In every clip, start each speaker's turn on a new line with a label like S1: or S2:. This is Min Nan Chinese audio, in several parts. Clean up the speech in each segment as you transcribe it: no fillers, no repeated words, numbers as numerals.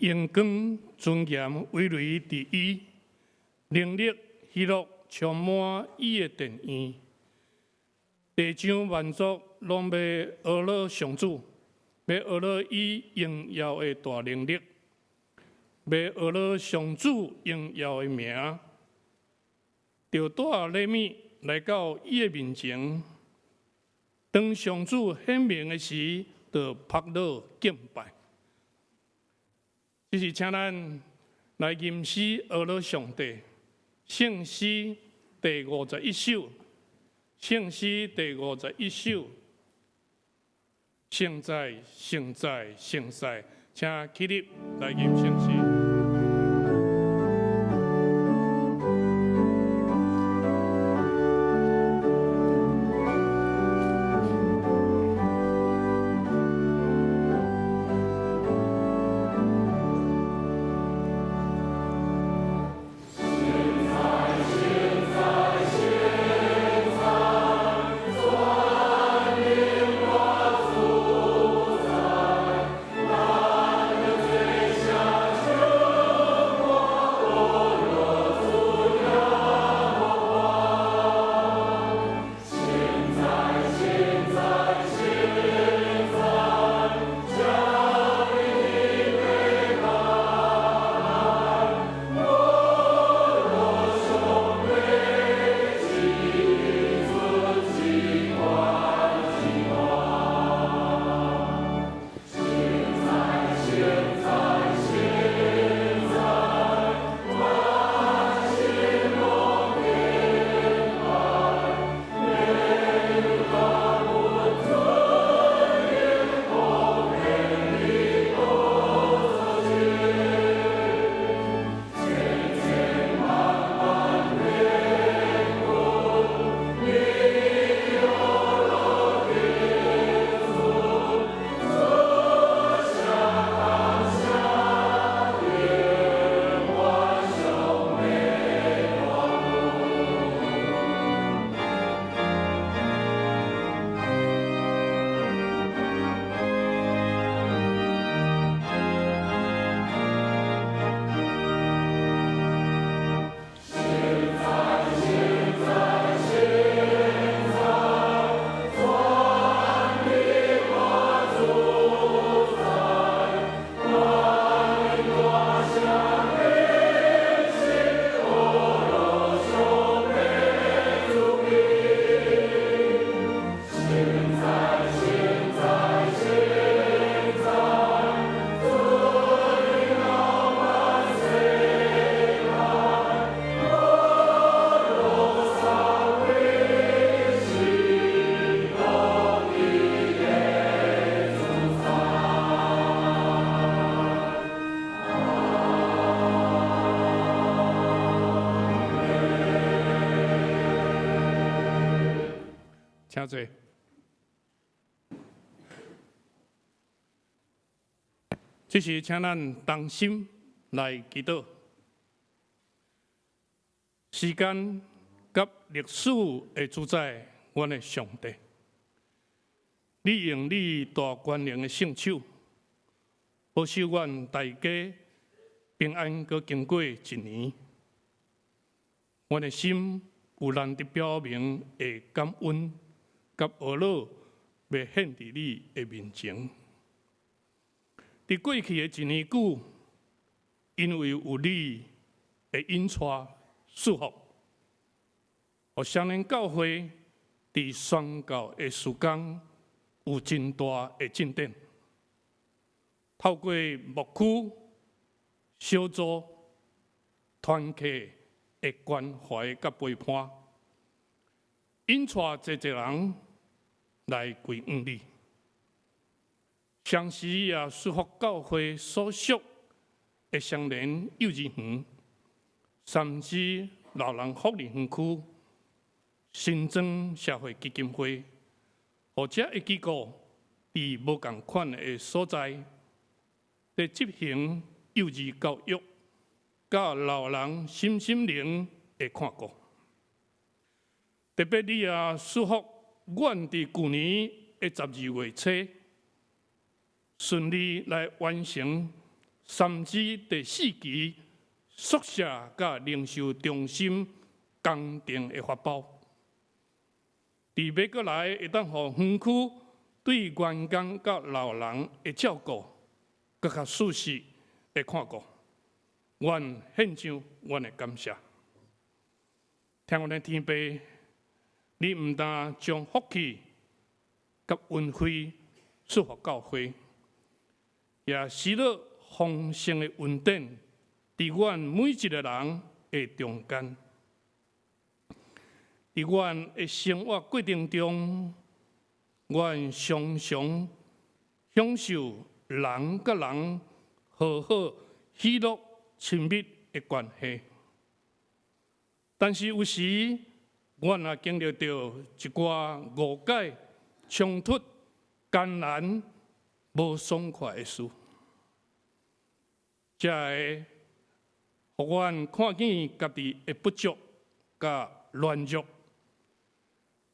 S1: 榮光尊嚴葳蕤佇伊，能力喜樂充滿伊的殿院。地上萬族攏欲呵咾上主，欲呵咾伊榮耀的大能力，欲呵咾上主榮耀的名，著帶禮物來到伊的面前。當上主顯明的時，就仆倒敬拜。這是請咱來吟詩呵咾上帝，聖詩第51首，聖詩第51首，聖哉，聖哉，聖哉，請起立來吟聖詩。請坐。這時請咱同心來祈禱。時間佮歷史的主宰，阮的上帝，你用你大權能的聖手，保守阮大家平安閣經過一年。阮的心有難得表明的感恩佮呵咾，欲獻佇你的面前。佇過去的一年久，因為有你的引帶祝福，予雙連教會佇宣教的事工有真大的進展。透過牧區、小組、團契的關懷佮陪伴，引帶濟濟人來歸向你。同時也祝福教會所屬的雙連幼兒園、三芝老人福利園區、新莊社會基金會，予這个機構佇無仝款的所在，佇執行幼兒教育、佮老人身心靈的看顧。特別你也祝福阮佇舊年的12月初，順利來完成三芝第四期宿舍佮靈修中心工程的發包。佇欲閣來會當予園區對員工佮老人的照顧，閣較舒適的看顧。阮獻上阮的感謝。聽阮的天父，你毋但將福氣佮恩惠賜予教會，也施予豐盛的恩典，佇阮每一个人的中間。佇阮的生活過程中，阮常常享受人佮人和好、喜樂、親密的關係。但是有時，阮也經歷著一寡誤解、衝突、艱難、無爽快的事，這會予阮看見家己的不足佮軟弱。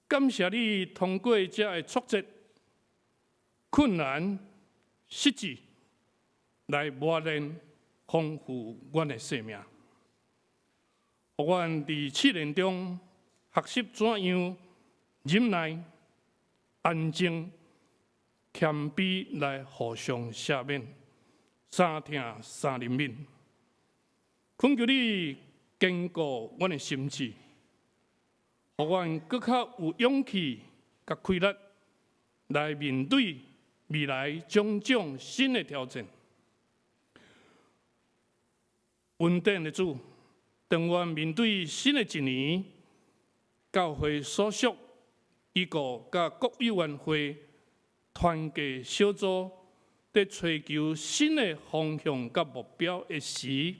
S1: 感謝你通過這个挫折、困難、失志，來磨練、豐富阮的生命，予阮佇試煉中學習怎樣忍耐、安靜、謙卑來互相赦免，三疼三憐憫。懇求你堅固阮的心志，予阮閣較有勇氣佮氣力來面對未來種種新的挑戰。恩典的主，當阮面對新的一年，教會所屬機構佮各委員會團結小組，佇追求新的方向佮目標的時，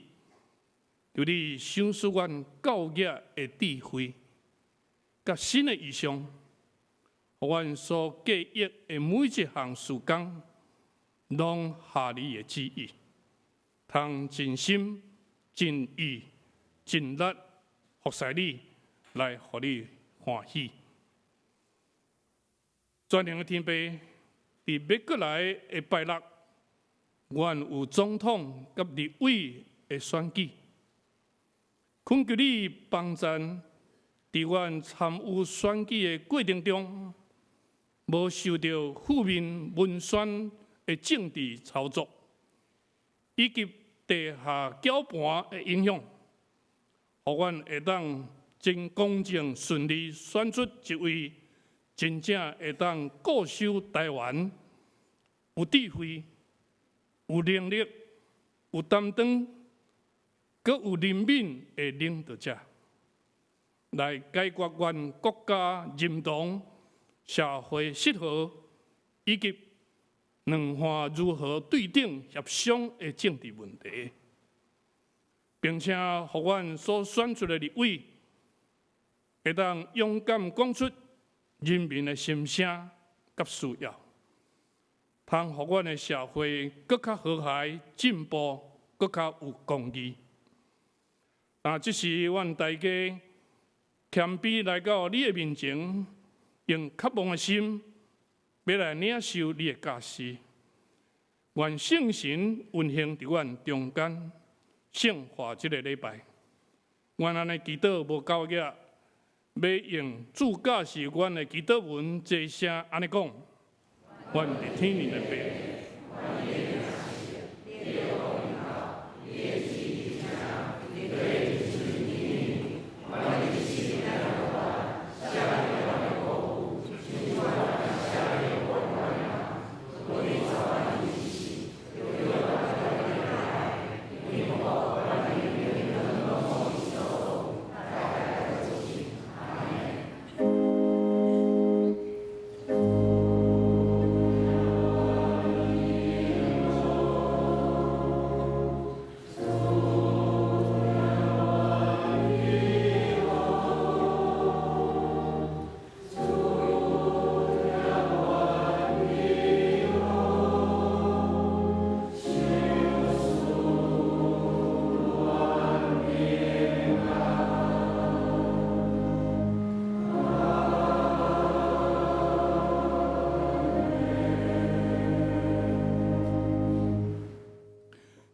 S1: 求你賞賜阮教業的智慧，佮新的異象，予阮所計劃的每一項事工，攏合你的旨意，通盡心、盡意、盡力服侍你，來予你歡喜。全能的天父，佇欲閣來的拜六，阮有總統佮立委的選舉，懇求你幫贊，佇阮參與選舉的過程中，無受著負面文宣的政治操作，以及地下攪盤的影響，予阮會當真公正順利選出一位真正會當固守台灣、有智慧、有能力、有擔當、閣有憐憫的領導者，來解決阮國家認同、社會失和以及兩岸如何對等協商的政治問題，並且予阮所選出的立委會當勇敢講出人民的心聲佮需要，通予阮的社會閣較和諧進步，閣較有公義。啊，這時阮大家謙卑來到你的面前，用渴望的心，欲來領受你的教示。願聖神運行佇阮中間，聖化這个禮拜。阮按呢祈禱無交額，欲用主教示阮的祈禱文，齊聲按呢講：阮佇天頂的父。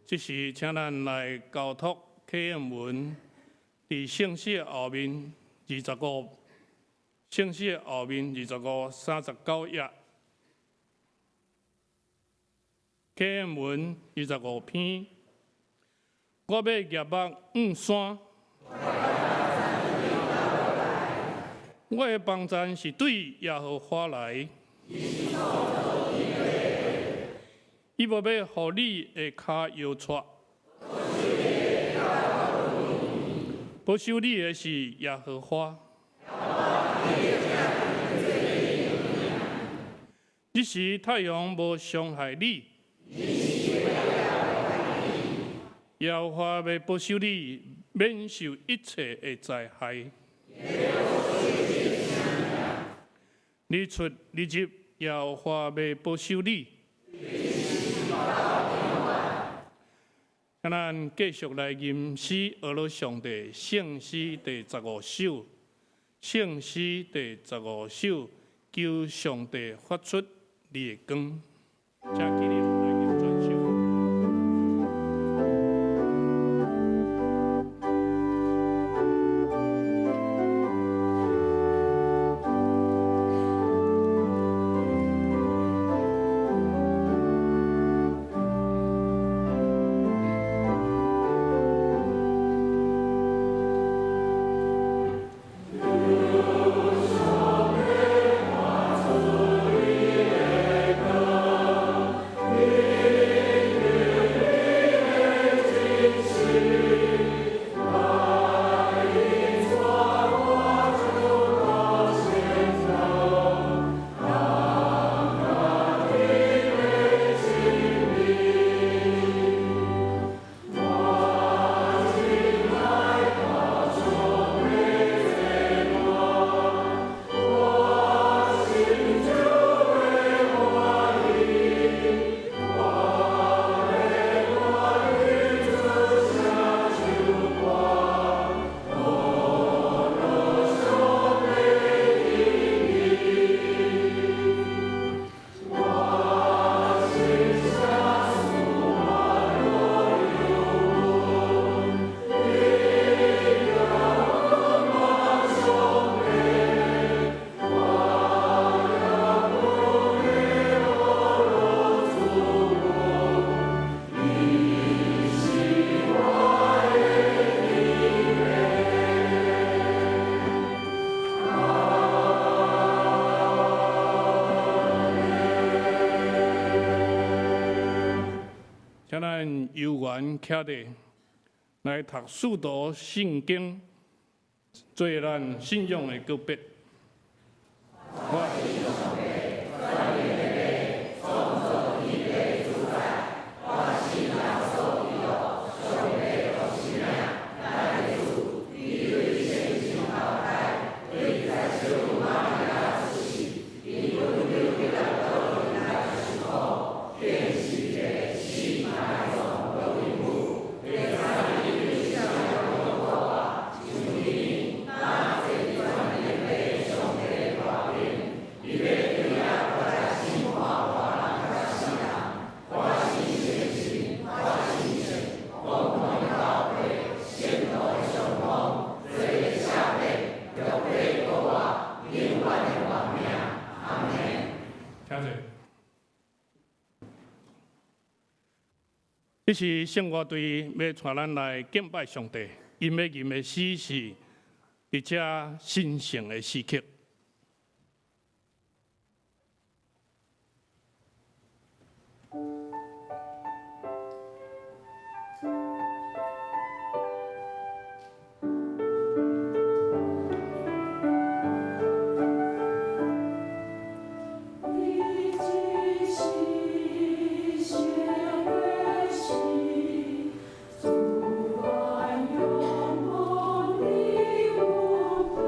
S1: 這時，請咱來交託啟應文，佇聖詩後面二十五，聖詩後面25、39頁，啟應文二十五篇。我欲舉目向山，我的幫贊是對耶和華來。伊無欲予你的跤搖掣，保守你的是耶和華。日時太陽無傷害你，耶和華欲保守你，免受一切的災害。日出日入，耶和華欲保守你。咱繼續來吟詩，呵咾上帝聖詩第十五首，聖詩第十五首，求上帝發出你的光。請起立來吟全首。請咱悠閒徛佇來讀使徒信經，做咱信仰的告別。請坐。這是聖樂隊欲帶咱來敬拜上帝，𪜶欲吟的詩是佇這神聖的時刻。
S2: 你只是寫的詩，主愛永無你無悔，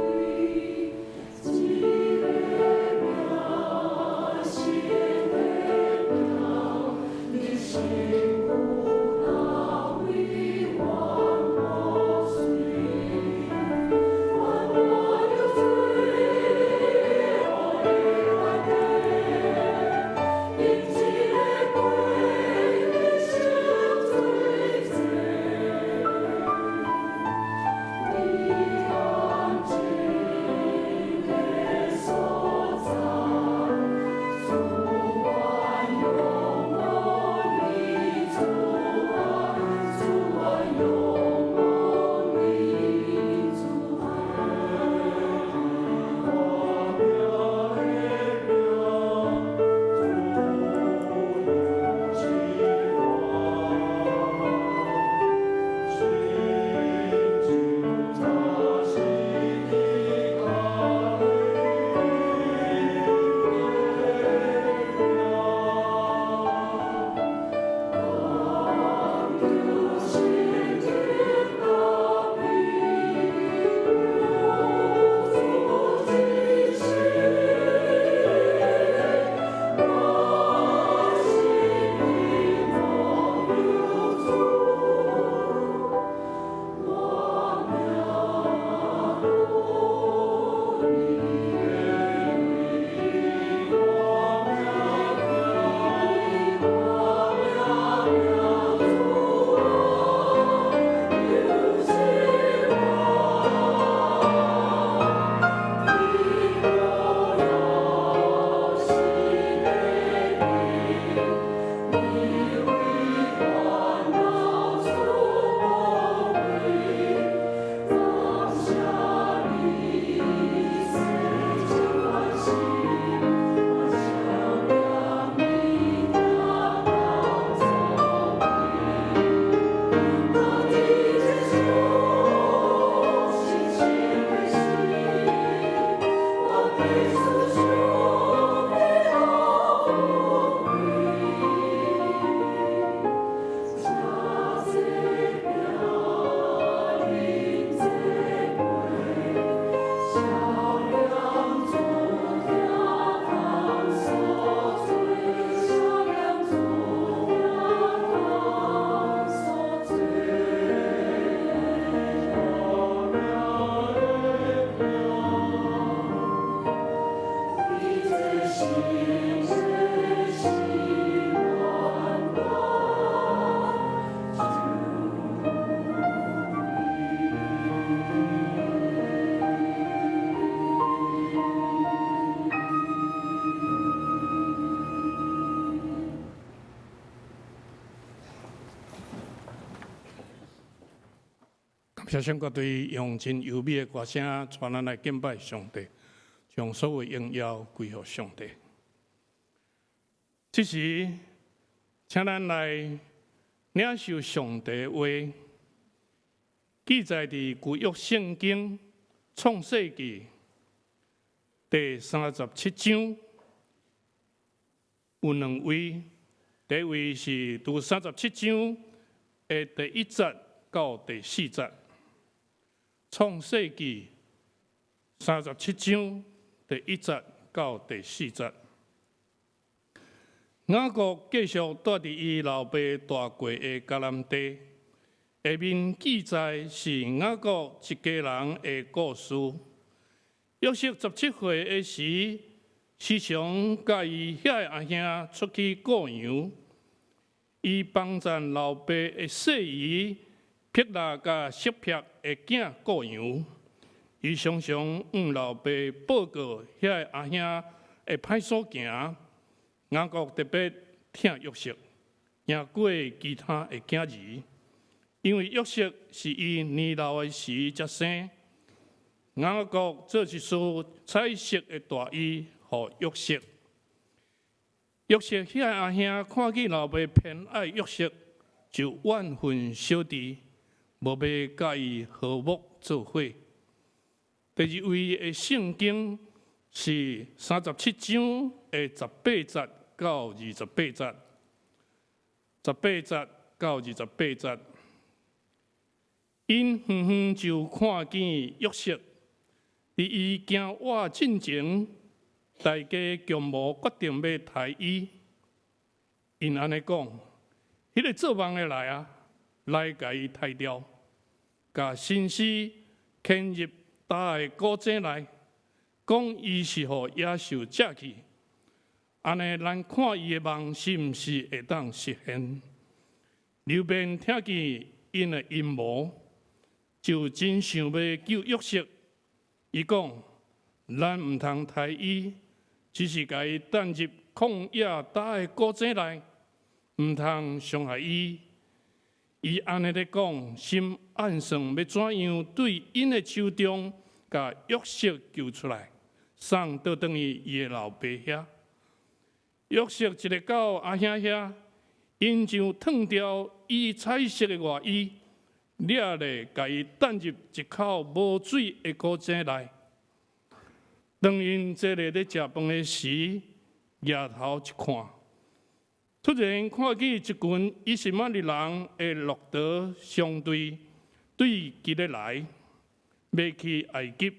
S1: 謝上國隊用真優美的歌聲，帶咱來敬拜上帝，將所有榮耀歸予上帝。這時，請咱來領受上帝話，記載佇舊約聖經創世記第三十七章，有兩位，第一位是讀三十七章的第一節到第四節。創世記三十七章第一節到第四節，雅各繼續蹛佇伊老爸蹛過的迦南地。下面記載是雅各一家人的故事。約瑟十七歲的時，時常佮伊遐个阿兄出去顧羊。伊幫贊老爸的細姨辟拉佮悉帕的囝顧羊，伊常常向老爸報告遐个阿兄的歹所行。雅各特別疼約瑟，贏過其他的囝兒，因為約瑟是伊年老的時才生。雅各做一束彩色的大衣予約瑟。約瑟遐个阿兄看見老爸偏愛約瑟，就怨恨小弟。無欲佮伊和睦做伙。第二位的聖經是三十七章的十八節到二十八節，十八節到二十八節。𪜶遠遠就看見約瑟，佇伊行倚進前，大家共謀決定欲刣伊。𪜶按呢講，彼个做夢的來啊，來共伊刣掉。共身屍牽入焦的古井內，講伊是予野獸食去。按呢，咱看伊的夢是毋是會當實現？流便聽見𪜶的陰謀，就真想欲救約瑟。伊講：咱毋通刣伊，只是共伊擲入曠野焦的古井內，毋通傷害伊。伊按呢咧講，心暗算欲怎樣對𪜶的手中，共約瑟救出來，送倒轉去伊的老爸遐。約瑟一下到阿兄遐，𪜶就脫掉伊彩色的外衣，掠咧共伊擲入一口無水的古井內。當𪜶坐咧咧食飯的時，舉頭一看，突然看見一群以實瑪利人的駱駝商隊對佇咧來，欲去埃及。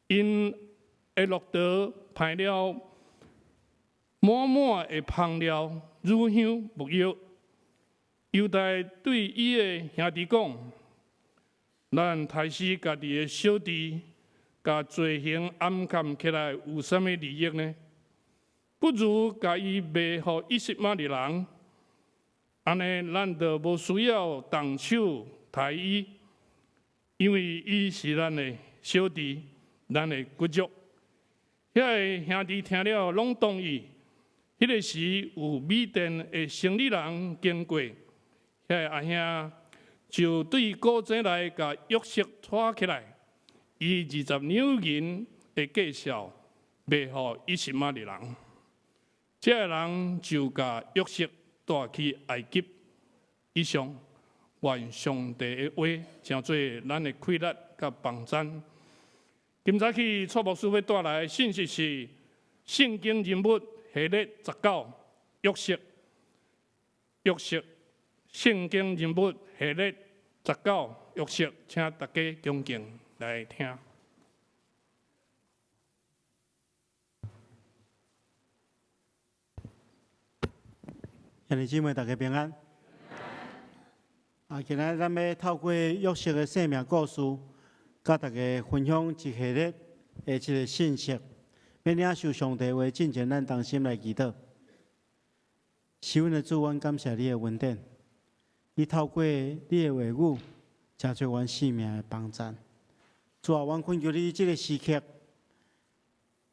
S1: 𪜶的駱駝排了滿滿的香料、乳香、沒藥。猶大對伊的兄弟講：咱刣死家己的小弟，共罪行掩蓋起來，有啥物利益呢？不如共伊賣予以實瑪利人，按呢，咱就無需要動手刣伊，因為伊是咱的小弟，咱的骨肉。遐个兄弟聽了，攏同意。彼个時有米甸的生理人經過，遐个阿兄就對古井內共約瑟拖起來，以二十兩銀的價數賣予以實瑪利人。這个人就共約瑟帶去埃及。以上，願上帝的話成做咱的氣力佮幫贊。今早起蔡牧師欲帶來的信息是聖經人物系列十九，約瑟。約瑟，聖經人物系列十九，約瑟，請大家恭敬來聽。
S3: 兄弟姊妹，大家平安。啊，今仔日咱欲透過約瑟的生命故事，佮大家分享一系列的這个信息。欲領受上帝話進前，咱同心來祈禱。是阮的主，阮感謝你的恩典。你透過你的話語，成做阮生命的幫贊。主啊，阮懇求你這个時刻，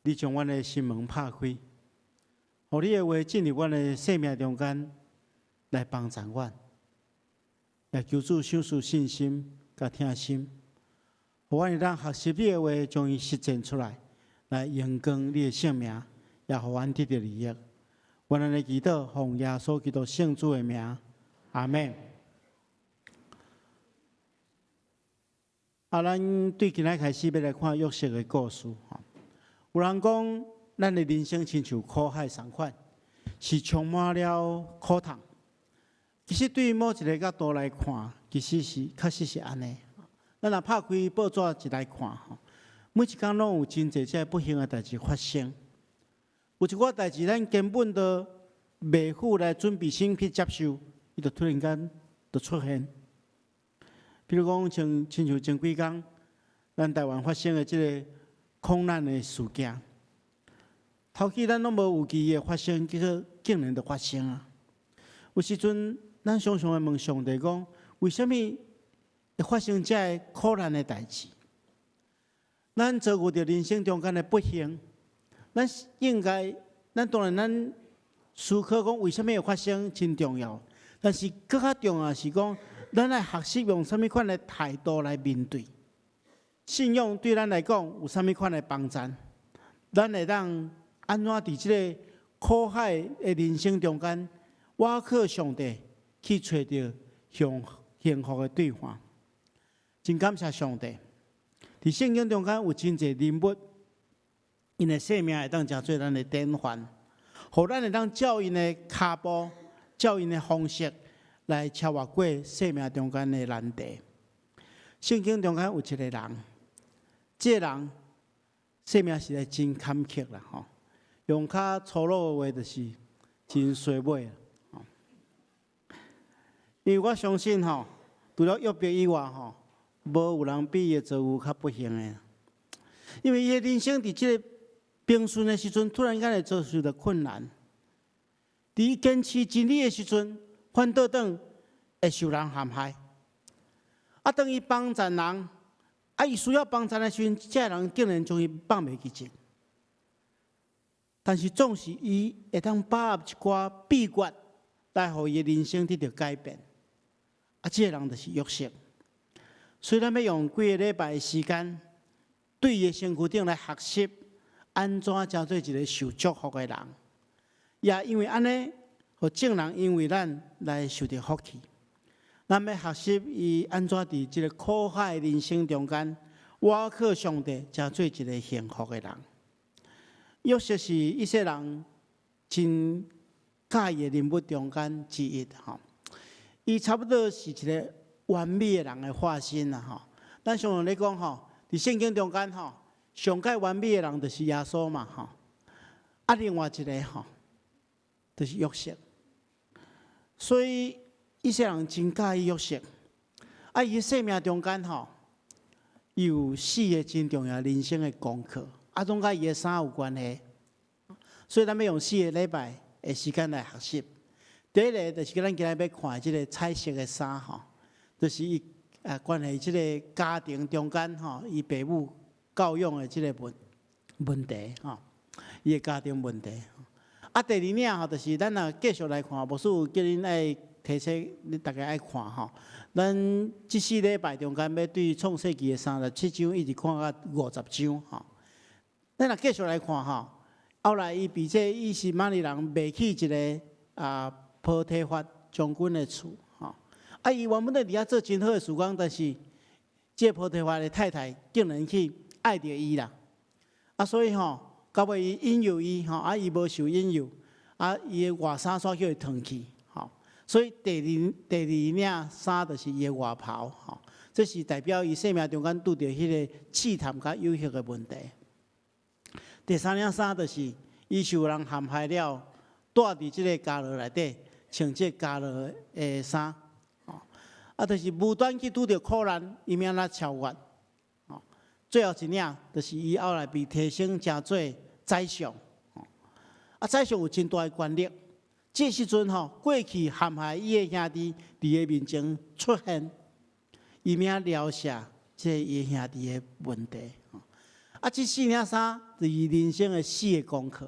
S3: 你將阮的心門拍開，予你的話進入阮的生命中間，來幫贊阮。也求主賞賜信心，佮疼心，予阮會當學習你的話，將伊實踐出來，來榮光你的聖名，也予阮得著利益。阮按呢祈禱，奉耶穌基督聖子的名，阿們。啊，咱對今仔開始欲來看約瑟的故事。有人講，咱的人生親像苦海仝款，是充滿了苦痛。其實對某一个角度來看，其實是確實是按呢。咱若拍開報紙一來看，吼，每一工攏有真濟這个不幸的代誌發生。有一寡代誌，咱根本都袂赴來準備心去接受，伊就突然間就出現。比如講，像親像前幾工，咱台灣發生的這个空難的事件，頭起咱攏無預期會發生，結果竟然就發生啊！有時陣，咱常常會問上帝講：為啥物會發生這个苦難的代誌？咱遭遇著人生中間的不幸，咱應該，咱當然咱思考講為啥物會發生真重要，但是閣較重要是講，咱愛學習用啥物款的態度來面對。信仰對咱來講有啥物款的幫助？咱會當按怎佇這个苦海的人生中間，倚靠上帝去揣著向幸福的對岸。真感謝上帝，佇聖經中間有真濟人物，𪜶的生命會當成做咱的典範，予咱會當照𪜶的跤步，照𪜶的方式來超越過生命中間的難題。聖經中間有一個人，這個人生命實在真坎坷啦，吼！用較粗魯的話，就是真衰尾。因為我相信吼，除了約伯以外吼，無有人比伊的遭遇較不幸的。因為伊的人生佇這個平順的時陣，突然間會遭受著困難；佇伊堅持真理的時陣，反倒轉會受人陷害。啊，當伊幫贊人，啊，伊需要幫贊的時陣，這个人竟然將伊放袂記得。但是總是伊會當把握一寡秘訣，來予伊的人生得著改變。啊，這个人就是約瑟。所以咱欲用幾个禮拜的時間，對伊的身軀頂來學習，按怎成做一个受祝福的人。也因為按呢，予眾人因為咱來受著福氣。咱欲學習伊按怎佇這个苦海人生中間，倚靠上帝，成做一个幸福的人。約瑟是以色列人真佮意的人物中間之一，吼。伊差不多是一个完美的人的化身啦，吼。咱常常咧講吼，佇聖經中間吼，上蓋完美的人就是耶穌嘛，吼。啊，另外一个吼，就是約瑟。所以以色列人真佮意約瑟。啊，伊的生命中間吼，伊有四个真重要人生的功課。啊，攏佮伊的衫有關係，所以咱欲用四个禮拜的時間來學習。第一个就是咱今仔欲看的這个彩色的衫吼，就是伊啊關係這个家庭中間吼，伊爸母教養的這个問問題吼，伊的家庭問題。啊，第二領吼，就是咱若繼續來看，牧師有叫恁愛提醒恁逐家愛看吼。咱這四禮拜中間欲對創世記的37章一直看到50章吼。咱若繼續來看吼，後來伊被這以實瑪利人賣去一个啊波提乏將軍的厝吼。啊，伊原本佇遐做真好的事工，但是這波提乏的太太竟然去愛著伊啦。啊，所以吼，到尾伊引誘伊吼，啊，伊無受引誘，啊，伊的外衫煞予伊脫去吼。所以第二領衫就是伊的外袍吼，這是代表伊生命中間拄著彼个試探佮誘惑的問題。第三領衫就是伊受人陷害了，蹛佇這个監牢內底，穿這個監牢的衫，啊，就是無端去拄著苦難，伊欲按怎超越？最後一領就是伊後來被提升成做宰相，啊，宰相有真大的權力。這時陣吼，過去陷害伊的兄弟佇伊面前出現，伊欲療赦這伊兄弟的問題。啊，這四領衫就是人生的四个功課。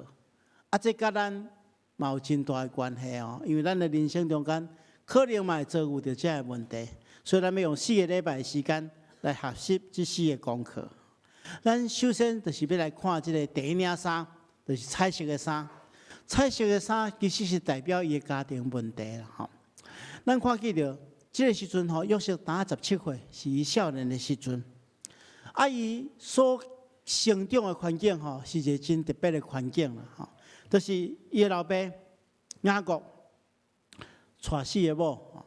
S3: 啊，這佮咱嘛有真大的關係哦，因為咱的人生中間可能嘛會遭遇著這个問題。所以咱欲用四个禮拜的時間來學習這四个功課。咱首先就是欲來看這个第一領衫，就是彩色的衫。彩色的衫其實是代表伊的家庭問題啦，吼。咱看見著這个時陣吼，約瑟當17歲，是伊少年的時陣。啊，伊所成長的環境吼，是一个真特別的環境啦，吼。就是伊的老爸雅各娶四个某。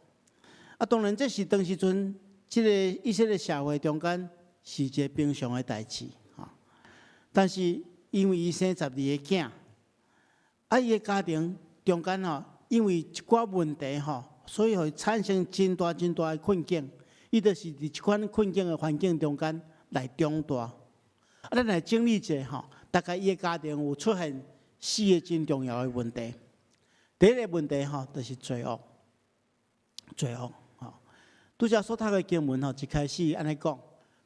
S3: 啊，當然這是當時陣這个以色列社會中間是一个平常的代誌，吼。但是因為伊生12個囝，啊，伊的家庭中間吼，因為一寡問題吼，所以予伊產生真大真大的困境。伊就是佇這款困境的環境中間來長大。啊，咱來整理一下吼，大概伊的家庭有出現四个真重要的問題。第一个問題吼，就是罪惡，罪惡吼。拄才所讀的經文吼，一開始按呢講，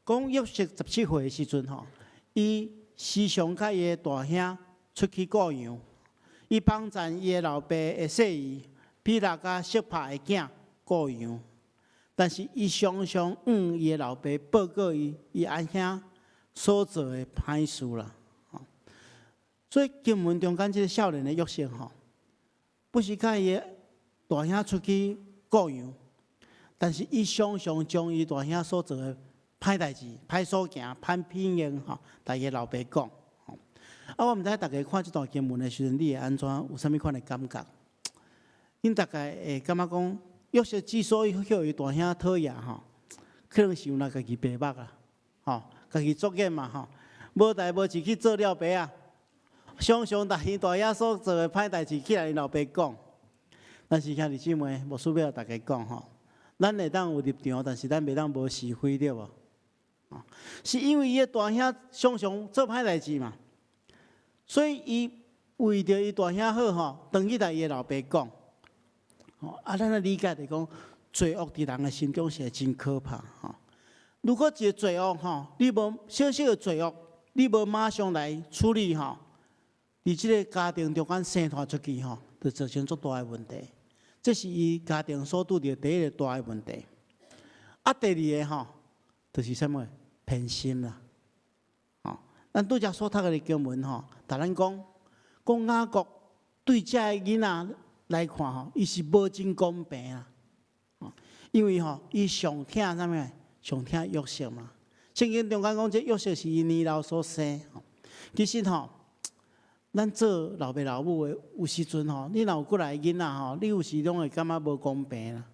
S3: 講約瑟17歲的時陣吼，伊時常佮伊的大兄出去顧羊，伊幫贊伊的老爸的細姨比拉佮悉帕的囝顧羊，但是伊常常向伊的老爸報告伊伊阿兄所做的歹事啦。所以經文中間這个少年的約瑟吼，不時佮伊的大兄出去顧羊，但是伊常常將伊大兄所做的歹代誌、歹所行、歹品行吼，共伊老爸講。啊，我毋知大家看這段經文的時陣，你會按怎有啥物款的感覺？恁大概會感覺講，約瑟之所以予伊大兄討厭吼，可能是因為家己白目啊，吼，家己作孽嘛吼，無代無誌去做了爸啊，常常共伊大兄所做的歹代誌去共伊老爸講。但是兄弟姊妹，牧師欲共大家講吼，咱會當有立場，但是咱袂當無是非，對無？是因為伊的大兄常常做歹代誌嘛，所以伊為著伊大兄好吼，轉去共伊的老爸講。啊，咱來理解就講，罪惡佇人的心中是真可怕吼。如果一个罪惡吼，你無小小的罪惡，你無馬上來處理吼，佇這个家庭中間生湠出去吼，就造成足大的問題。這是伊家庭所拄著第一个大的問題。啊，第二个吼，就是啥物？偏心啦。吼，咱拄才所讀的經文吼，共咱講，講雅各對這个囡仔來看吼，伊是無真公平啦。因為吼，伊上疼啥物？上疼約瑟嘛。聖經中間講，這約瑟是伊年老所生。其實吼，咱做老爸老母的，有時陣吼，你若有幾來囡仔吼，你有時攏會感覺無公平啦。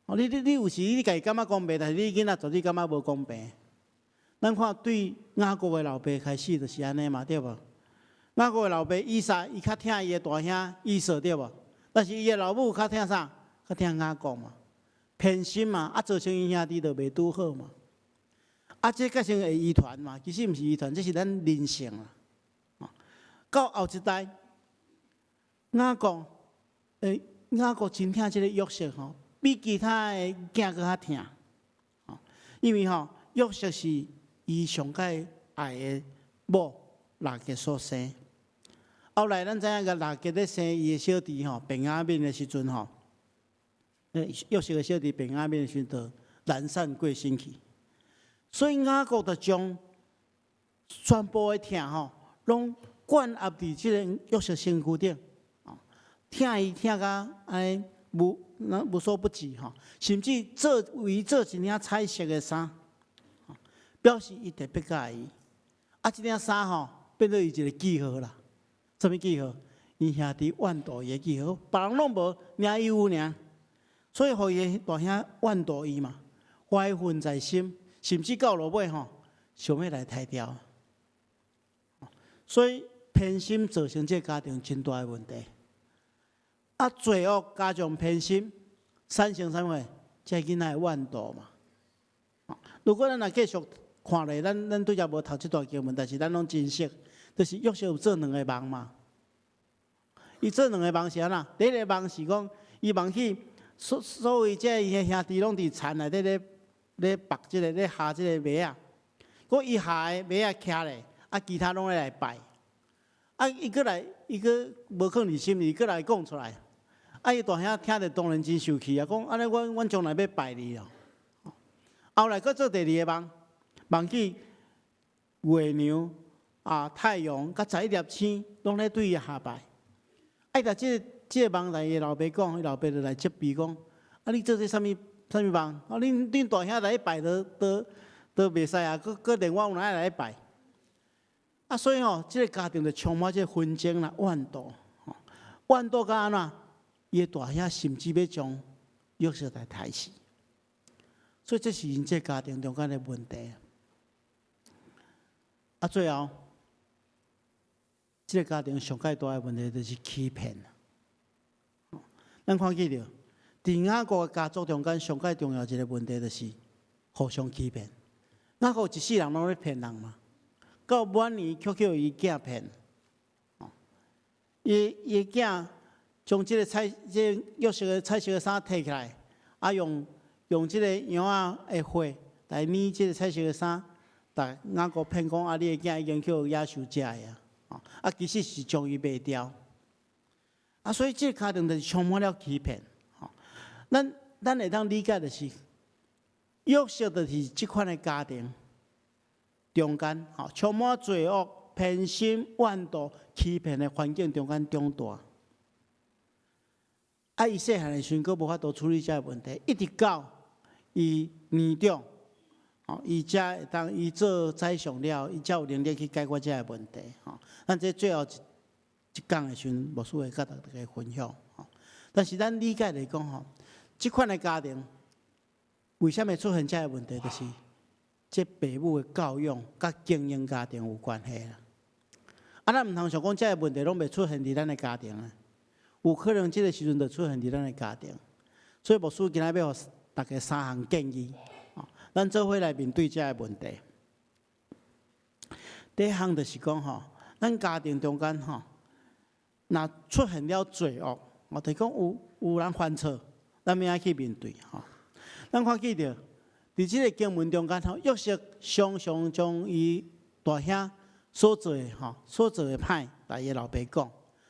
S3: 哦，你有時你家己感覺公平，但是你囡仔絕對感覺無公平。咱看對雅各的老爸開始就是按呢嘛，對無？雅各的老爸以撒，伊較疼伊的大兄以掃，對無？但是伊的老母較疼啥？較疼雅各嘛，偏心嘛，啊，造成𪜶兄弟就袂拄好嘛。啊，這個算會遺傳嘛？其實毋是遺傳，這是咱人性啦。到後一代，雅各，雅各真疼這个約瑟吼，比其他的囝閣較疼。因為吼，約瑟是伊上蓋愛的某拉結所生。後來咱知影個拉結咧生伊的小弟吼，便雅憫的時陣吼，約瑟的小弟便雅憫的時陣，就難產過身去。所以雅各就將全部的疼吼，攏灌壓佇這个約瑟身軀頂，疼伊疼甲按呢無所不至吼，甚至做為伊做一領彩色的衫，表示伊特別佮愛伊。啊，這領衫吼變做伊一个記號啦。啥物記號？𪜶兄弟怨妒伊的記號，別人攏無，爾伊有爾。所以予伊的大兄怨妒伊嘛，懷恨在心，甚至到落尾吼，想欲來刣掉。所以偏心造成這个家庭真大的問題。啊，罪惡加上偏心，產生啥物？這个囡仔的怨妒嘛。如果咱若繼續看落，咱拄才無讀這段經文，但是咱攏真熟，就是約瑟有做兩个夢嘛。伊做兩个夢是按怎？第一个夢是講，伊夢去所謂這伊的兄弟攏佇田內底咧縛這个咧下這个麥仔，閣伊下的麥仔徛咧，啊，其他攏咧來拜。啊，伊閣來，伊閣無囥佇心裡，閣來講出來。啊，伊大兄聽著當然真受氣啊，講按呢，阮將來欲拜你哦。後來閣做第二個夢，夢見月娘啊、太陽佮11粒星，攏咧對伊下拜。啊，伊共這個夢來伊老爸講，伊老爸就來責備講：啊，你做這啥物啥物夢？啊，恁大兄來拜都都都袂使啊，閣閣連我有愛來拜。啊，所以吼，這個家庭就充滿這個紛爭啦、怨妒，吼，怨妒到按怎？伊的大兄甚至欲將約瑟來刣死。所以這是𪜶這個家庭中間的問題。啊，最後，這個家庭上蓋大的問題就是欺騙。咱看見著，佇雅各的家族中間上蓋重要一個問題就是互相欺騙。雅各一世人攏咧騙人嘛，到晚年卻予伊囝騙。伊伊囝將這個彩這個約瑟的彩色的衫提起來，啊用這個羊仔的血來染這個彩色的衫，共雅各騙講啊，你的囝已經予野獸食的啊，啊其實是將伊賣掉。啊，所以這個家庭就是充滿了欺騙。吼，咱會當理解就是，約瑟就是這款的家庭中間，吼，充滿罪惡、偏心、怨妒、欺騙的環境中間長大。啊，伊細漢的時陣，閣無法度處理這個問題，一直到伊年長，吼，伊才會當伊做宰相了，伊才有能力去解決這個問題。吼，咱這最後一講的時陣，牧師會佮大家分享。吼，但是咱理解來講，吼，這款的家庭為啥物出現這個問題？就是這爸母的教養佮經營家庭有關係啦。啊，咱毋通想講這個問題攏袂出現佇咱的家庭啊。有可能這個時陣就出現佇咱的家庭，所以牧師今仔欲予大家三項建議，咱做伙來面對這個問題。第一項就是講吼，咱家庭中間吼，若出現了罪惡，我就是講有人犯錯，咱欲按怎去面對吼。咱看見著，佇這個經文中間吼，約瑟常常將伊大兄所做的吼，所做的歹，共伊老爸講。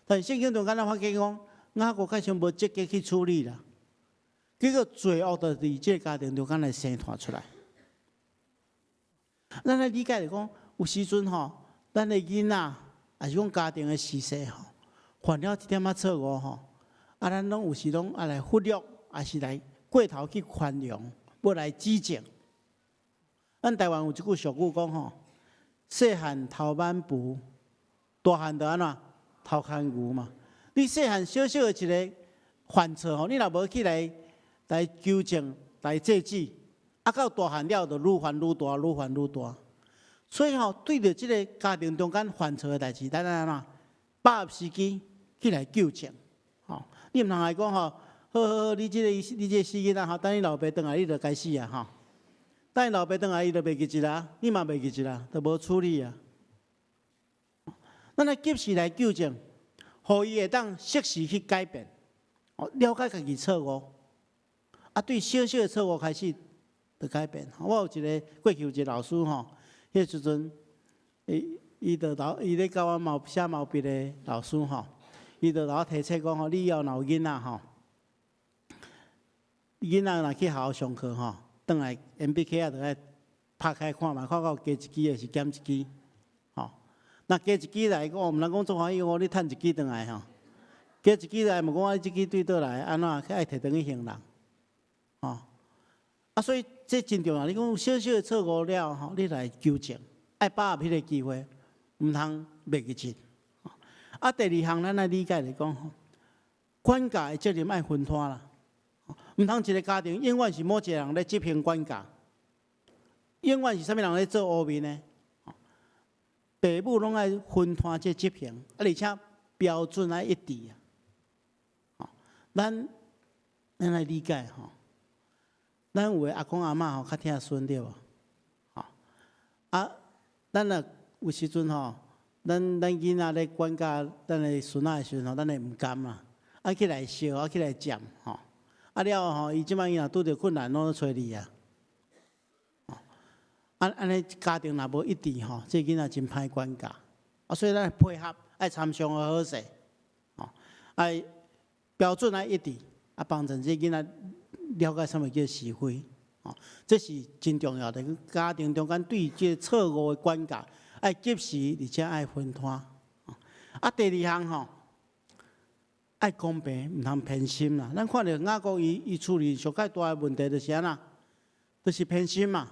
S3: 但是聖經中間咱發現講，雅各較像無積極去處理啦，結果罪惡就佇這個家庭中間來生湠出來。咱來理解來講，有時陣吼，咱的囡仔，抑是講家庭的時勢吼，犯了一點仔錯誤吼，啊，咱攏有時攏愛來忽略，抑是來過頭去寬容，無來指正。咱台灣有一句俗語講吼，細漢偷挽匏，大漢就按怎偷牽牛嘛。你細漢小小的一個犯錯吼，你若無去來糾正、來制止，啊，到大漢了就愈犯愈大，愈犯愈大。所以吼，對著這個家庭中間犯錯的代誌，咱按怎把握時機去來糾正。吼，你毋通來講吼，好好好，你這個死囡仔吼，等你老爸轉來，你就該死啊吼。等伊老爸轉來，伊就袂記得啊，你嘛袂記得啊，就無處理啊。咱愛及時來糾正，予伊會當適時去改變，了解家己錯誤，啊，對小小的錯誤開始就改變。我有一個過去有一個老師吼，彼時陣，伊伊就老伊咧教阮毛寫毛筆的老師吼，伊就共我提醒講吼，你以後若有囡仔吼，囡仔若去學校上課吼，轉來鉛筆盒仔就愛拍開看覓，看有加一支抑是減一支，吼。若加一支來講，毋通講足歡喜，我你趁一支轉來吼。加一支來，嘛講你這支對佗來，按怎愛提轉去還人，吼。啊，所以這真重要。你講小小的錯誤了吼，你來糾正，愛把握彼個機會，毋通袂記得。啊，第二項咱愛理解來講吼，管教的責任愛分攤啦。毋通一個家庭永遠是某一個人咧執行管教，永遠是啥物人咧做烏面呢？爸母攏愛分攤這執行，啊，而且標準愛一致啊。咱來理解吼，咱有的阿公阿嬤吼較疼孫對無？吼啊，咱若有時陣吼，咱囡仔咧管教咱的孫仔的時陣吼，咱會毋甘啦，啊起來笑，啊起來占吼，啊了後吼，伊這擺伊若拄著困難，攏揣你啊。啊，按呢家庭若無一致吼，這囡仔真歹管教。啊，所以咱配合愛參詳好勢，吼，愛標準愛一致，啊，幫助這囡仔了解啥物叫是非，吼。吼，這是真重要的。家庭中間對這個錯誤的管教，愛及時而且愛分攤。啊，第二項吼，愛公平，毋通偏心啦。咱看著雅各伊處理上蓋大的問題就是按怎，就是偏心嘛。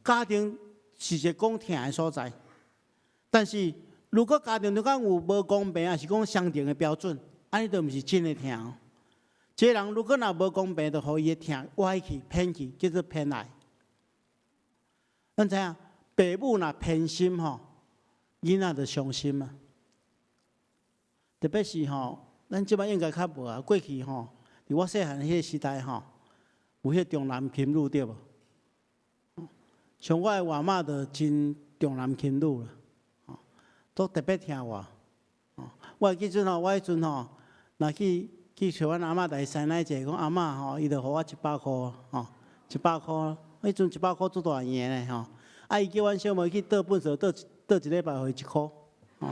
S3: 家庭是一個講疼的所在，但是如果家庭中間有無公平，抑是講相同的標準，按呢就毋是真的疼。這個人如果若無公平，就予伊的疼歪去、偏去，叫做偏愛。咱知影，爸母若偏心吼，囡仔就傷心啊。特別是吼，咱這擺應該較無啊。過去吼，佇我細漢彼個時代吼，有彼個重男輕女對無？像我的外媽就真重男輕女啦，都特別疼我。我會記陣吼，我彼陣吼，若去揣阮阿嬤來師奶者，講阿嬤吼，伊就予我一百箍吼，一百箍，彼陣一百箍足大圓咧吼。啊，伊叫阮小妹去倒糞埽，倒倒一禮拜予伊一箍，吼。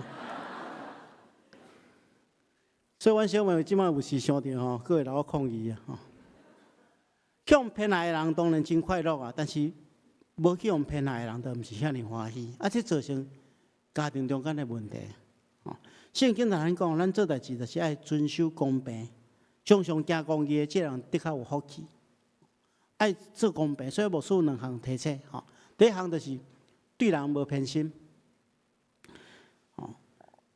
S3: 所以阮小妹這擺有時想著吼，閣會來我抗議啊吼。去予偏愛的人當然真快樂啊，但是無去予偏愛的人，就毋是遐爾歡喜，啊，這造成家庭中間的問題。吼，聖經同咱講，咱做代誌就是愛遵守公平，常常行公義的這人的確有福氣。愛做公平，所以牧師有兩項提醒吼。第一項就是對人無偏心。吼，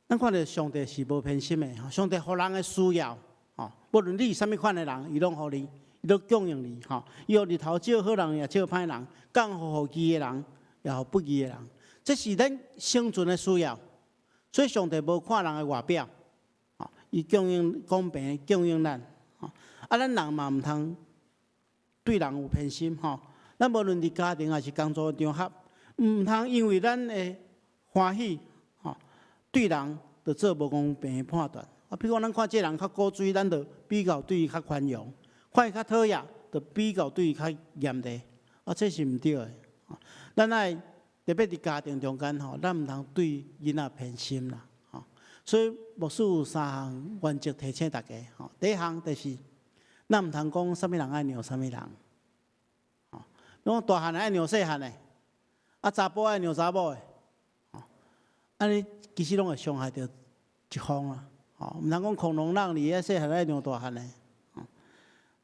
S3: 咱看著上帝是無偏心的，上帝予人的需要，吼，無論你是啥物款的人，伊攏予你，伊攏供應你，吼。伊予日頭照好人，也照歹人；降雨予義的人，也予不義的人。這是咱生存的需要。所以上帝無看人的外表，吼，伊供應公平，供應咱，吼。啊，咱人嘛毋通對人有偏心，吼。咱無論佇家庭抑是工作場合，毋通因為咱的歡喜，吼，對人就做無公平的判斷。啊，比如講，咱看這人較古錐，咱就比較對伊較寬容；看伊較討厭，就比較對伊較嚴厲。啊，這是毋對的。咱愛特別佇家庭中間吼，咱毋通對囡仔偏心啦。吼，所以牧師有三項原則提醒大家。吼，第一項就是，咱毋通講啥物人愛讓啥物人。吼，講大漢的愛讓細漢的，啊，查埔愛讓查某的，吼，按呢其實攏會傷害著一方啦。吼，毋通講孔融讓梨，啊，細漢愛讓大漢的。吼，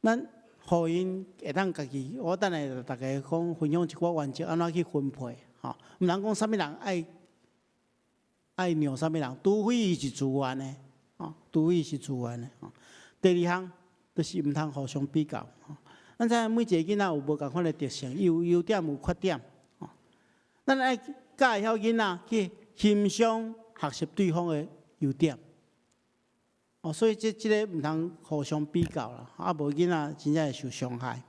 S3: 咱予𪜶會當家己，我等下逐家講分享一寡原則，按怎去分配。吼，毋通講啥物人愛讓啥物人，除非伊是自願的，吼，除非伊是自願的。吼，第二項就是毋通互相比較。吼，咱知影每一個囡仔有無仝款的特性，伊有優點有缺點。吼，咱愛教會曉囡仔去欣賞、學習對方的優點。哦，所以這個毋通互相比較啦，啊無囡仔真正會受傷害。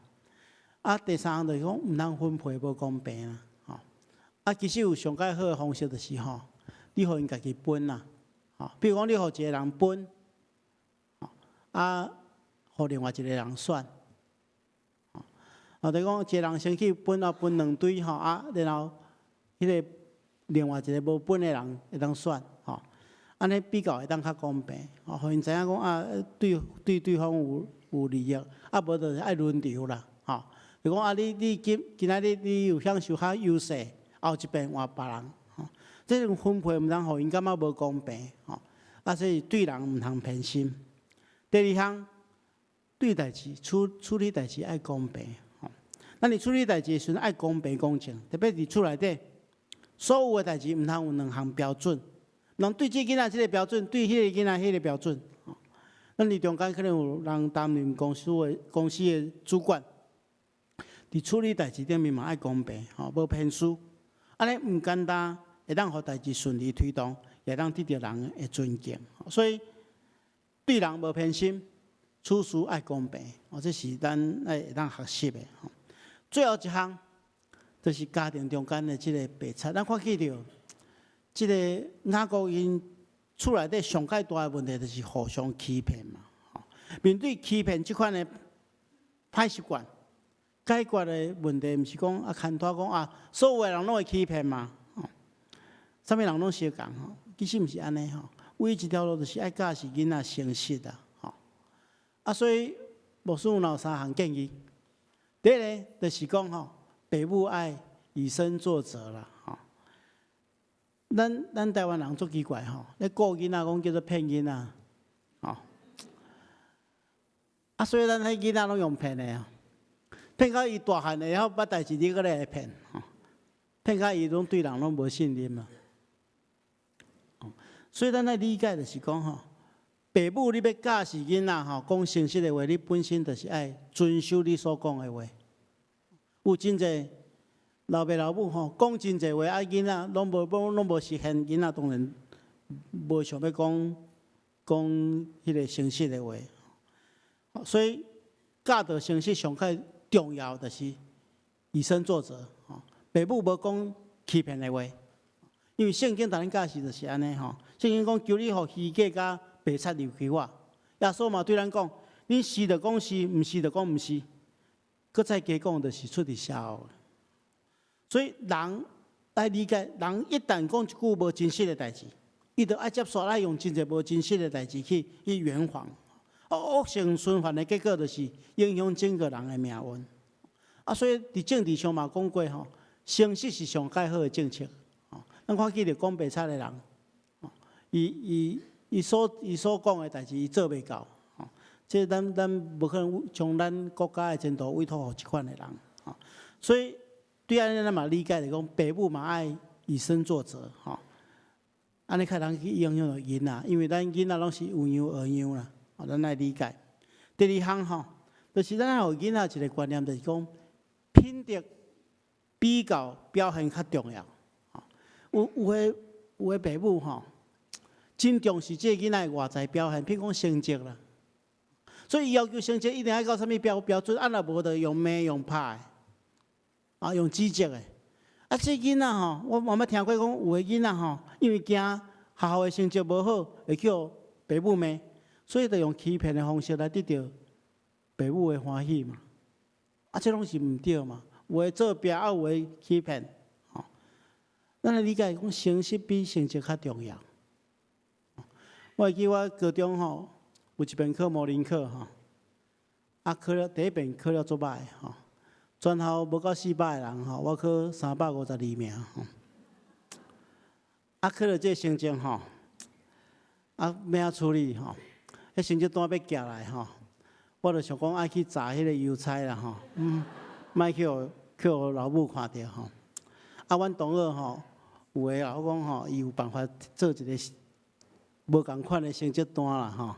S3: 啊，第三項就是講毋通分配無公平啦，吼。啊，其實有上蓋好的方式就是吼，你予𪜶家己分啦，吼。比如講，你予一個人分，吼，啊，予另外一個人選，吼。啊，就講一個人先去分啊，分兩堆吼，啊，然後彼個另外一個無分的人會當選，吼。按呢比較會當較公平，吼，予𪜶知影講啊，對方有利益，啊，無就是愛輪流啦，吼。就講啊，你今仔日你有享受較優勢，後一遍換別人，吼。這種分配毋通予𪜶感覺無公平，吼。啊，所以對人毋通偏心。第二項，對代誌處理代誌愛公平，吼。咱佇處理代誌的時陣愛公平公正，特別佇厝內底，所有的代誌毋通有兩項標準。人對這囡仔這个標準，對彼个囡仔彼个標準。咱佇中間可能有人擔任公司的主管，佇處理代誌頂面嘛愛公平，吼，無偏私。按呢毋簡單，會當予代誌順利推動，也會當得著人的尊敬。所以對人無偏心，處事愛公平，哦，這是咱愛會當學習的。最後一項，就是家庭中間的這个白賊，咱看見著。這个雅各𪜶厝內底上蓋大的問題就是互相欺騙嘛。面對欺騙這款的歹習慣，解決的問題毋是講啊，牽拖講啊，所有的人攏會欺騙嘛。吼，啥物人攏相仝吼，其實毋是按呢吼。唯一一條路就是愛教示囡仔誠實啊，吼。啊，所以牧師有三項建議。第一个就是講吼，爸母愛以身作則啦，吼。咱台灣人足奇怪吼，咧顧囡仔講叫做騙囡仔，吼。啊，所以咱彼囡仔攏用騙的啊，騙到伊大漢會曉捌代誌，你閣來會騙，吼。騙到伊攏對人攏無信任啊。所以咱愛理解就是講吼，爸母你欲教示囡仔吼，講誠實的話，你本身就是愛遵守你所講的話。有真濟老爸老母吼，講真濟話，啊囡仔攏無實現，囡仔當然無想欲講講彼个誠實的話。所以教導誠實上較重要就是以身作則。吼，爸母無講欺騙的話，因為聖經逐咱教示就是按呢吼。聖經講求你予虛假佮白賊離開我。耶穌嘛對咱講，你是就講是，毋是就講毋是。閣再加講，就是出佇邪惡。所以人愛理解，人一旦講一句無真實的代誌，伊就愛接續愛用真濟無真實的代誌去圓謊。惡性循環的結果就是影響整個人的命運。啊，所以佇政治上嘛講過吼，誠實是上蓋好的政策。咱看見著講白賊的人，伊所講的代誌，伊做袂到。這咱無可能將咱國家的前途委託予這款的人。所以對按呢，咱嘛理解就講，爸母嘛愛以身作則，吼。按呢較通去影響著囡仔，因為咱囡仔攏是有樣學樣啦。咱愛理解。第二項吼，就是咱愛予囡仔一個觀念，就是講品德比較表現較重要。有的爸母吼，真重視這個囡仔的外在表現，譬如講成績啦。所以伊要求成績一定愛到啥物標準，啊若無就用罵用拍的，啊用指責的。啊，這囡仔吼，我嘛捌聽過講，有的囡仔吼，因為驚學校的成績無好，會去予爸母罵，所以就用欺騙的方式來得著爸母的歡喜嘛。啊，這攏是毋對嘛。有的作弊，啊有的欺騙，吼。咱來理解講，誠實比成績較重要。我會記我高中吼，有一遍考模擬考吼，啊考了第一遍考了足歹吼，全校無到400個人吼，我考352名吼。啊，考著這個成績吼，啊欲按怎處理吼？彼成績單欲寄來吼，我就想講愛去鍘彼個郵差啦吼，莫去予老母看著吼。啊，阮同學吼，有的老講吼，伊有辦法做一個無仝款的成績單啦吼。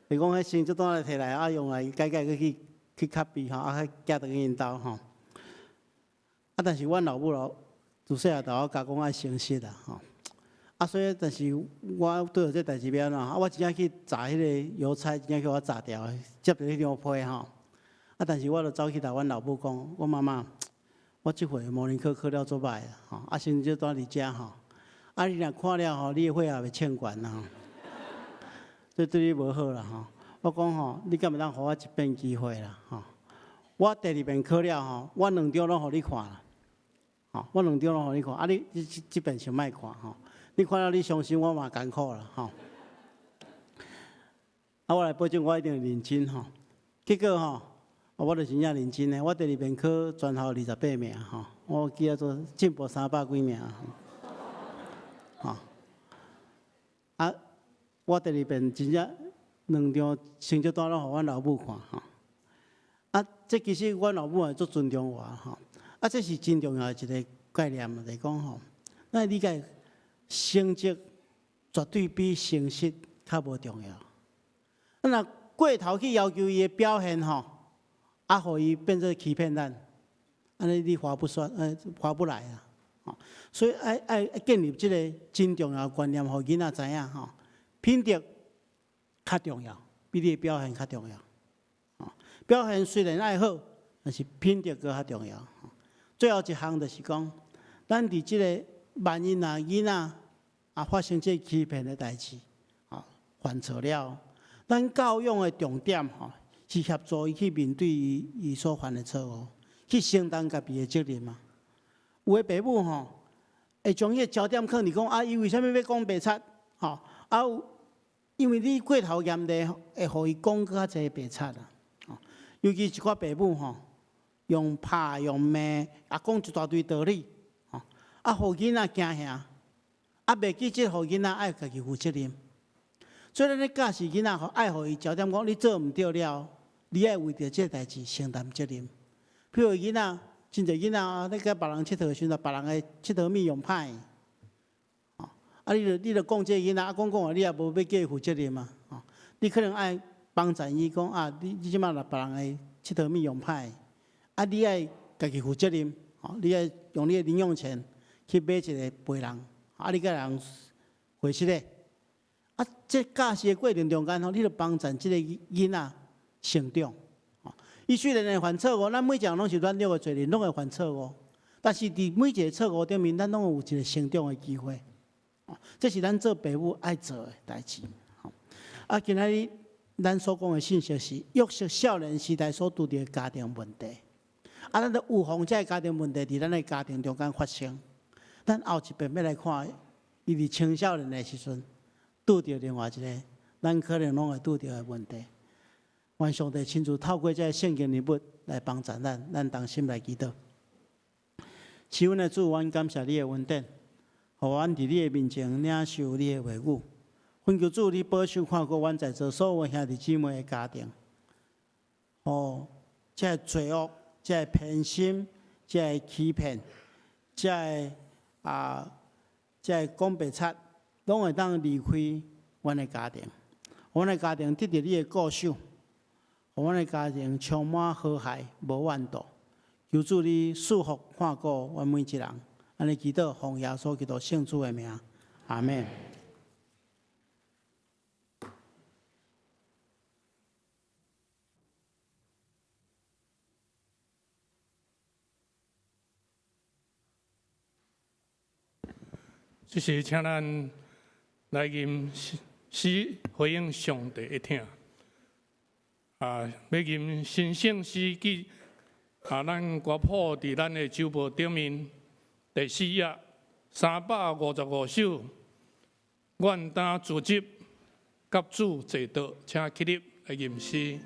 S3: 就講彼成績單來提來，啊用來改改閣去 copy 吼，啊寄轉去𪜶兜吼。啊，但是阮老母老自細漢就我教講愛誠實啦吼。啊，所以但是我對著這代誌欲按怎？啊，我真正去鍘彼個郵差，真正去予我鍘著，接著彼張批吼。啊，但是我就走去共阮老母講，我媽媽，我這回模擬考考了足歹吼，啊成績單佇遮吼，啊你若看了吼，你的血壓會衝懸啦吼，這對你無好啦吼。我講吼，你敢會當予我一遍機會啦吼？我第二遍考了吼，我兩張攏予你看啦，吼，我兩張攏予你看，啊你這遍先莫看吼。你看了你傷心，我嘛艱苦啦吼。啊，我來保證，我一定會認真吼。結果吼，我就真正認真的。我第二遍考全校28名吼，我記得做進步三百幾名。吼，啊，我第二遍真正兩張成績單攏予阮老母看吼。啊，這其實阮老母也足尊重我吼。啊，這是真重要的一個概念，就是講吼，咱理解。成績絕對比誠實較無重要。咱若過頭去要求伊的表現吼，啊，予伊變做欺騙咱，按呢你划不算，划不來啊！所以愛建立這個真重要的觀念，予囡仔知影吼，品德較重要，比你的表現較重要。表現雖然愛好，但是品德閣較重要。最後一項就是講，咱佇這個萬一若囡仔啊發生這欺騙的代誌，啊犯錯了，咱教養的重點吼是協助伊去面對伊所犯的錯誤，去承擔家己的責任嘛。有的爸母吼會將彼個焦點放佇講啊，伊為啥物欲講白賊？吼啊，因為你過頭嚴厲，會予伊講閣較濟白賊啊。尤其一寡爸母吼，用拍用罵，啊講一大堆道理，吼，啊，予囡仔驚嚇，啊，袂記這予囡仔愛家己負責任。所以咱咧教示囡仔，愛予伊焦點講，你做毋對了，你愛為著這个代誌承擔責任。譬如囡仔，真濟囡仔咧佮別人𨑨迌的時陣，別人的𨑨迌物用歹，吼，啊，你著講這个囡仔，啊，講講啊，你也無欲叫伊負責任啊，吼，你可能愛幫助伊講啊，你這擺若別人的𨑨迌物用歹，啊，你愛家己負責任，吼，你愛用你的零用錢去買一个陪人，啊，你佮人回失咧，啊，這教示的過程中間吼，你著幫助這个囡仔成長。伊雖然會犯錯誤，咱每一個人攏是軟弱的罪人，攏會犯錯誤。但是佇每一個錯誤頂面，咱攏有一個成長的機會。這是咱做爸母愛做的代誌。啊，今仔日咱所講的信息是約瑟少年時代所拄著的家庭問題。啊，咱著預防這个家庭問題佇咱的家庭中間發生。咱後一遍欲來看，伊佇青少年的時陣拄著另外一个咱可能攏會拄著的問題。願上帝親自透過這个聖經人物來幫助咱，咱同心來祈禱。是阮的主，阮感謝你的恩典，予阮佇你的面前領受你的話語。懇求主，你保守看顧阮在座所有兄弟姊妹的家庭。哦，這个罪惡、這个偏心、這个欺騙、這个啊、這个講白賊，攏會當離開阮的家庭。阮的家庭得著你的顧守。予阮的家庭充滿和諧，無怨妒。求主你賜福看顧阮每一人。按呢祈禱，奉耶穌基督聖主的名，阿們。
S1: 這時，請咱來吟詩回應上帝的疼。啊，欲吟神聖詩記啊，咱歌譜佇咱的周報頂面第四頁355首，願擔自責，佮主齊桌，請起立來吟詩。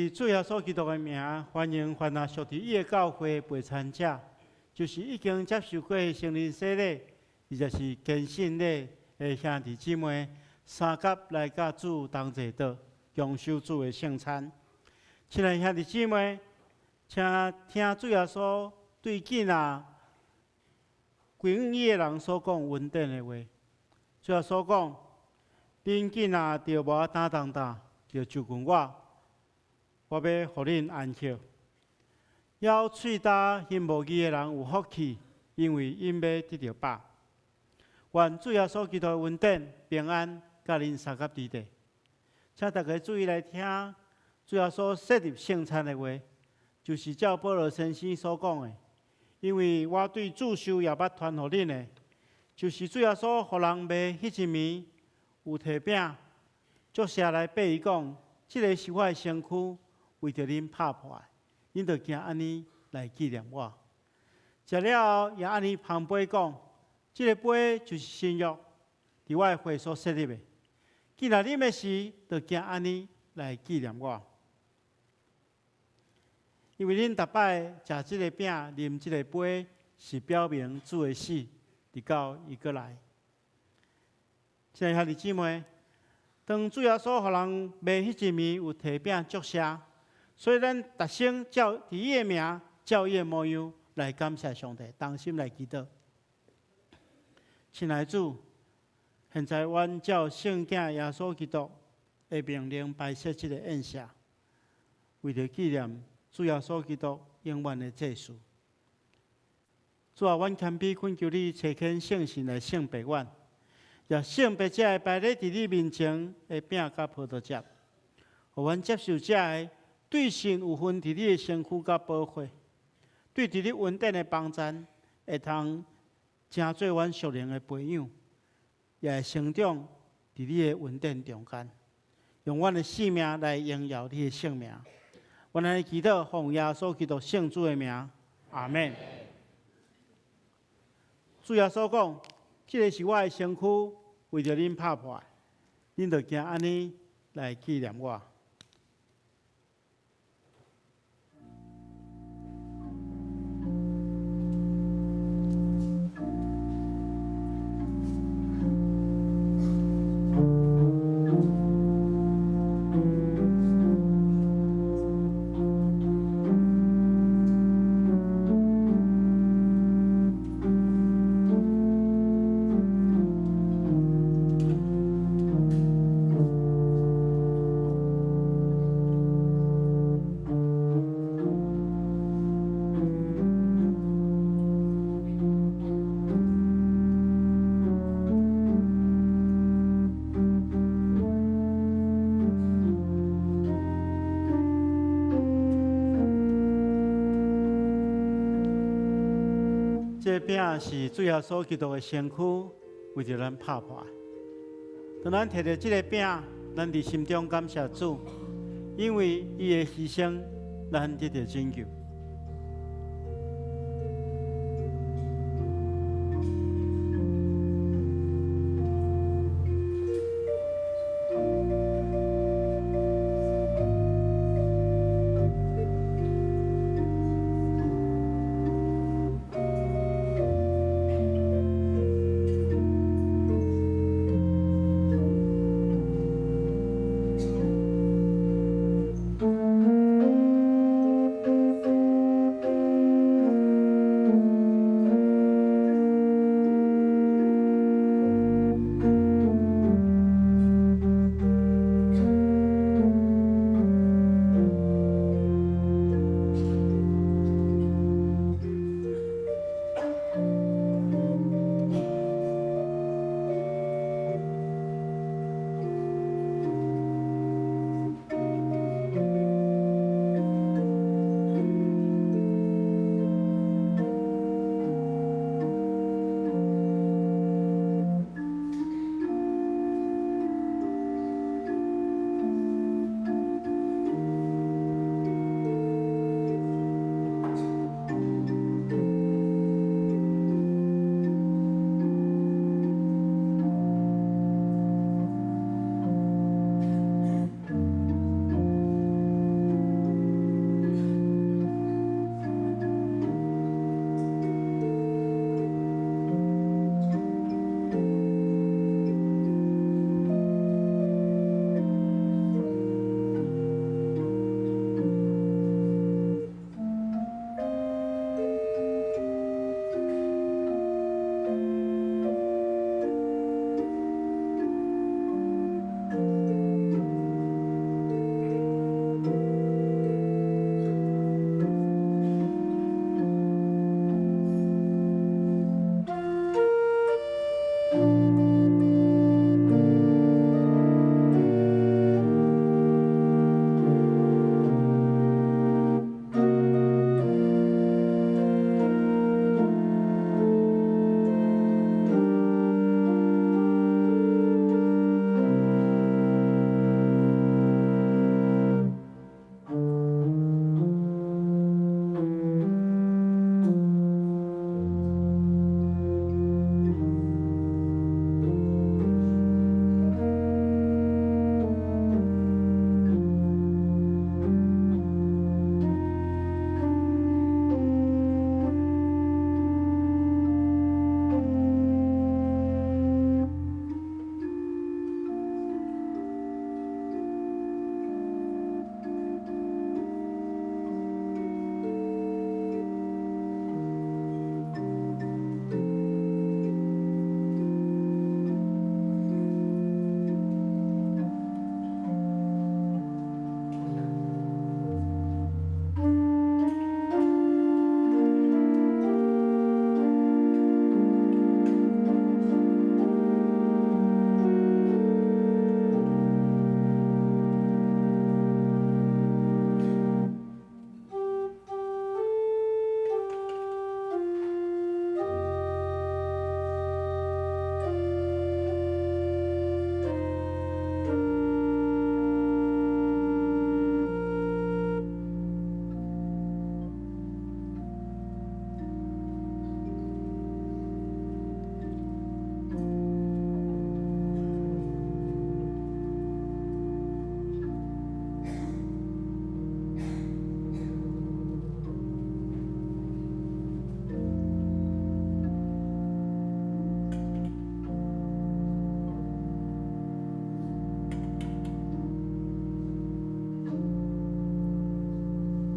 S3: 佇主耶穌基督的名，歡迎凡若屬佇伊的教會陪餐者，就是已經接受過聖靈洗禮，或者是堅信禮的兄弟姊妹，相佮來佮主同坐桌，共受主的聖餐。親愛兄弟姊妹，請聽主耶穌對囝仔歸向伊的人所講恩典的話。主耶穌講：恁囝仔著無愛擔重擔，著就近我，我欲予恁安息。枵喙焦心無義的人有福氣，因為𪜶欲得著飽。願主耶穌基督的恩典平安，佮恁相佮佇咧。請大家注意來聽主耶穌設立聖餐的話，就是照保羅先生所講的。因為我對主受也捌傳予恁的，就是主耶穌予人賣彼一暝，有提餅，祝謝來擘伊講：這个是我的身軀，為著恁拍破的，恁著行按呢來紀念我。食了後，也按呢捧杯講：這个杯就是新約，佇我的血所設立的。既然啉的時，著行按呢來紀念我。因為恁逐擺食這个餅、啉這个杯，是表明主的死，直到伊閣來。親愛兄弟姊妹，當主耶穌予人賣彼一暝有提餅祝謝，所以咱逐聲照佇伊的名，照伊的模樣來感謝上帝，同心來祈禱。親愛主，現在阮照聖子耶穌基督的命令擺設這个宴席，為著紀念主耶穌基督永遠的祭司。主啊，阮謙卑懇求你差遣聖神來聖別阮，也聖別這个擺咧佇你面前的餅佮葡萄汁，予阮接受這个對神有份佇你的身軀佮寶血，對佇你恩典的幫贊，會通成做阮屬靈的培養，也會成長佇你的恩典中間，用阮的性命來榮耀你的聖名。阮按呢祈禱，奉耶穌基督聖主的名，阿們。主耶穌講：這个是我的身軀，為著恁拍破的，恁著行按呢來紀念我。這个餅是主耶穌基督的身軀，為著咱拍破的。當咱提著這个餅，咱佇心中感謝主，因為伊的犧牲，咱得著拯救。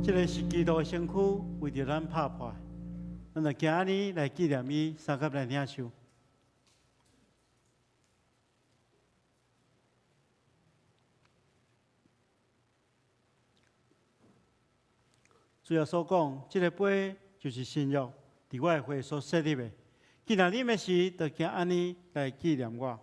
S3: 這个是基督的身軀，為著咱拍破。咱就今仔日來紀念伊，相佮來領受。主耶穌講，這个杯就是新約，佇我的血所設立的。既然啉的時，就行按呢來紀念我。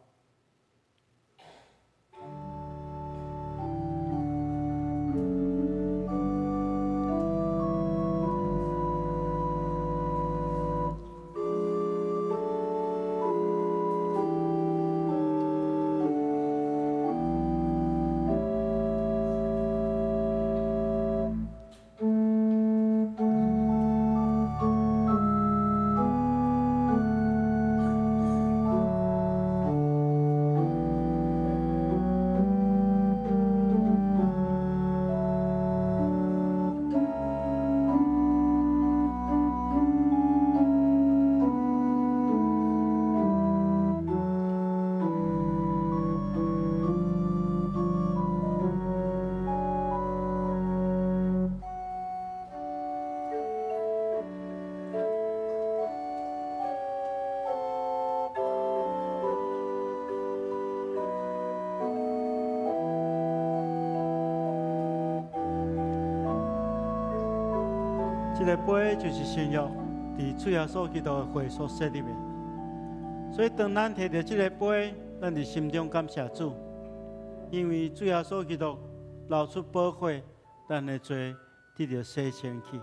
S3: 這个杯就是新約，佇主耶穌基督的血所設立的。所以當咱提著這个杯，咱佇心中感謝主，因為主耶穌基督流出寶血，咱的罪得著洗清去。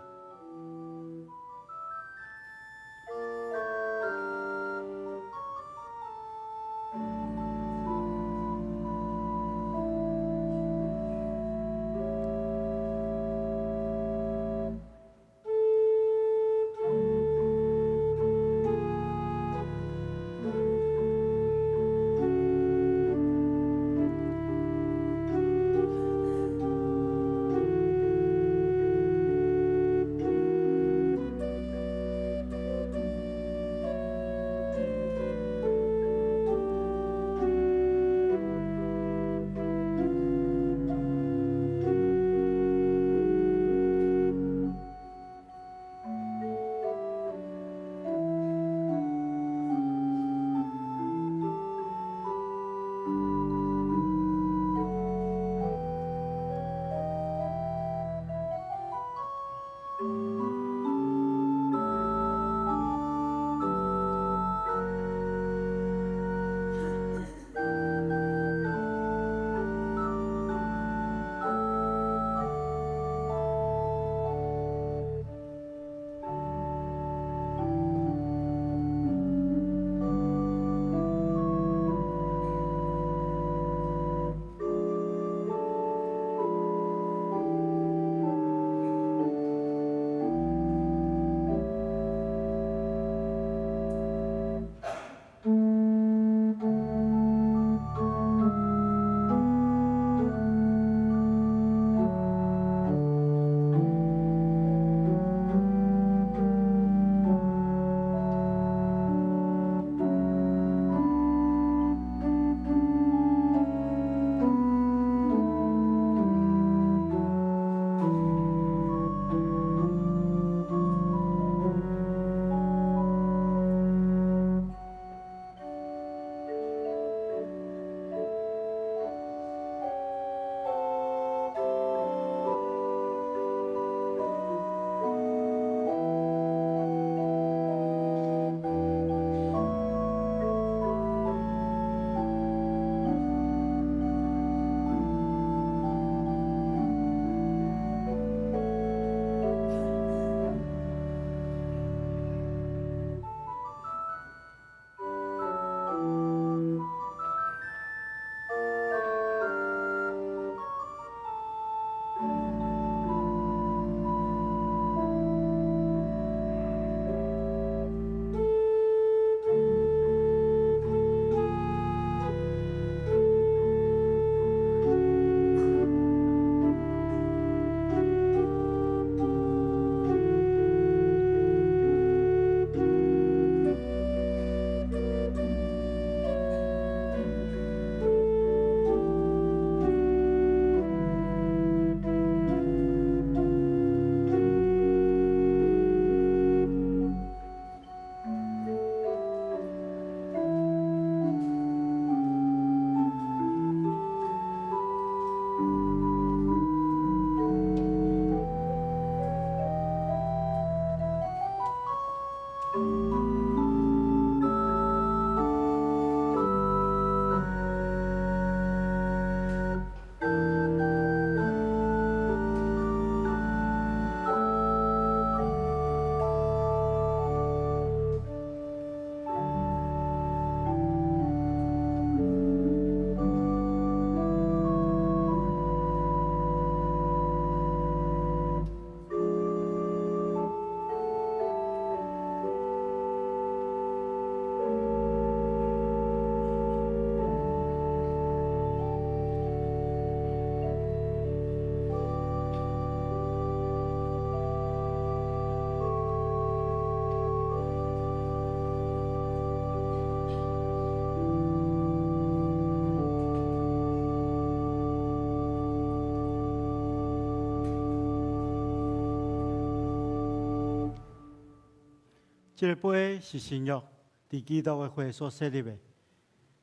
S3: 這个杯是新約，佇基督的血所設立的。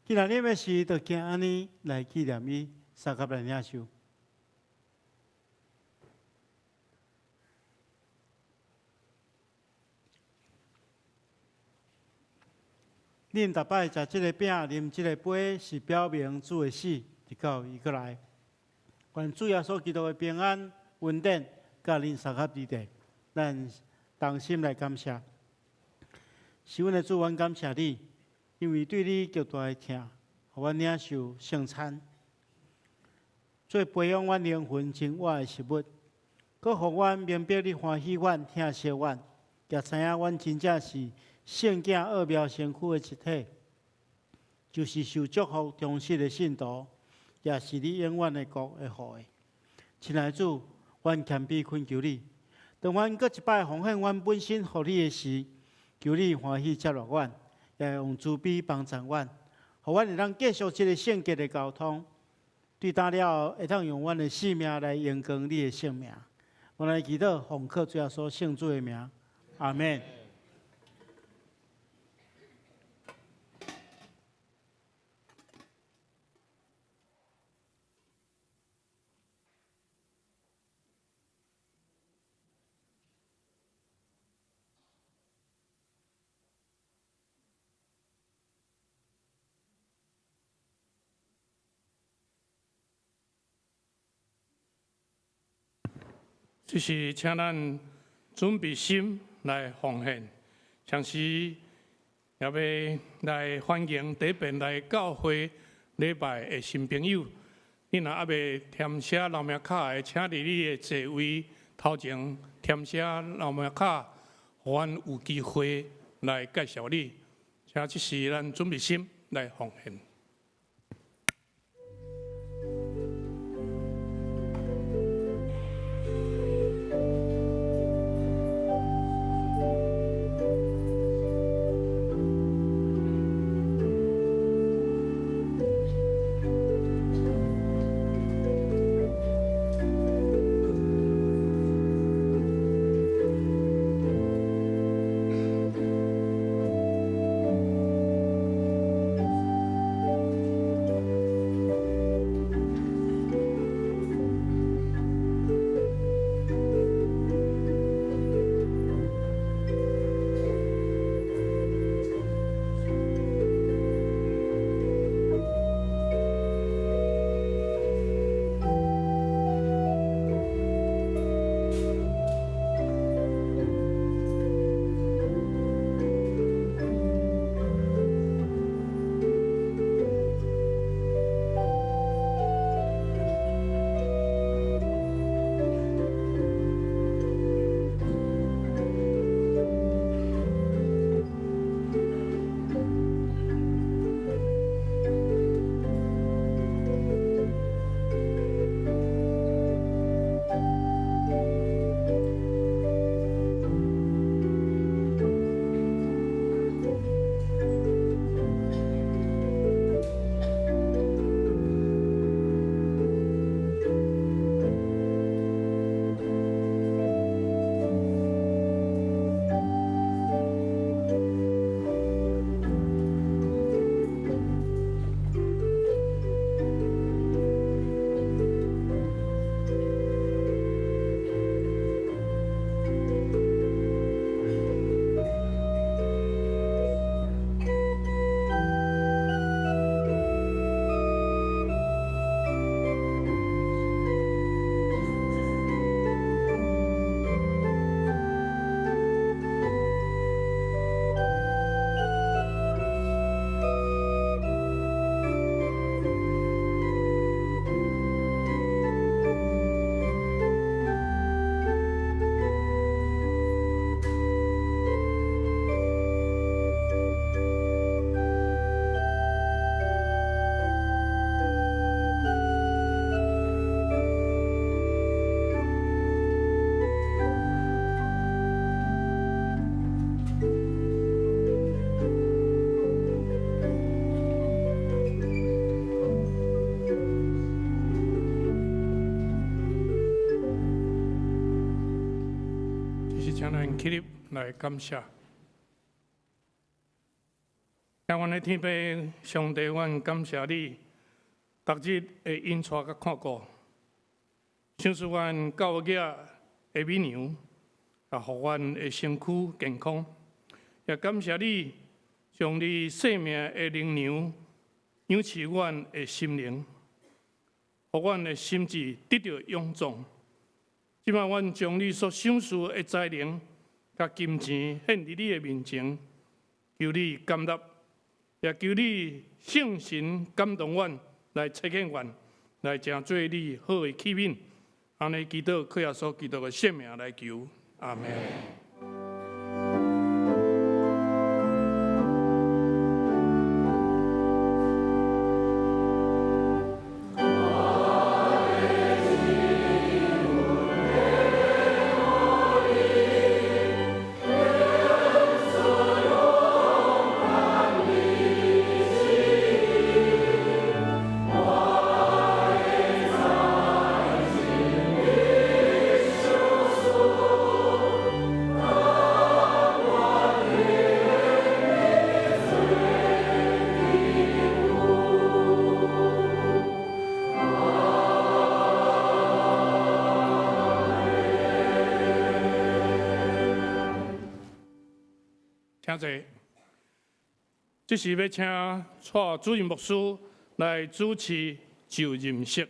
S3: 既然啉的時，就行按呢來紀念伊，相佮來領受。恁逐擺食這个餅、啉這个杯，是表明主的死，直到伊閣來。願主耶穌基督的平安、恩典，佮恁相佮佇咧，咱同心來感謝。是阮的主，阮感謝你，因為對你極大的疼，予阮領受聖餐，做培養阮靈魂真活的食物，閣予阮明白你歡喜阮、疼惜阮，也知影阮真正是聖潔奧妙身軀的一體，就是受祝福忠實的信徒，也是你永遠的國的後裔。親愛的主，阮謙卑懇求你，當阮閣一擺奉獻阮本身予你的時，求你歡喜接納阮，也用慈悲幫助阮，予阮會當繼續這個聖潔的交通。對今了後，會當用阮的性命來榮光你的聖名。我來祈禱，奉靠主耶穌聖子的名，阿門。
S1: 這是請咱準備心來奉獻，同時也欲來歡迎第一遍來教會禮拜的新朋友。你若猶未填寫留名卡的，請佇你的座位頭前填寫留名卡，予阮有機會來介紹你。請這時咱準備心來奉獻。這時請咱起立來感謝。親阮的天父上帝，阮感謝你，逐日的引帶佮看顧，賞賜阮教會的美娘，也予阮的身軀健康，也感謝你將你生命的靈糧養賜阮的心靈，予阮的心志得著勇壯。這擺阮將你所賞賜的才能佮金錢獻佇你的面前，求你甘納。也求你聖神感動阮，來差遣阮，來成做你好的器皿。按呢祈禱，靠耶穌基督的聖名來求，阿們。請坐。這時欲請蔡主任牧師來主持就任式。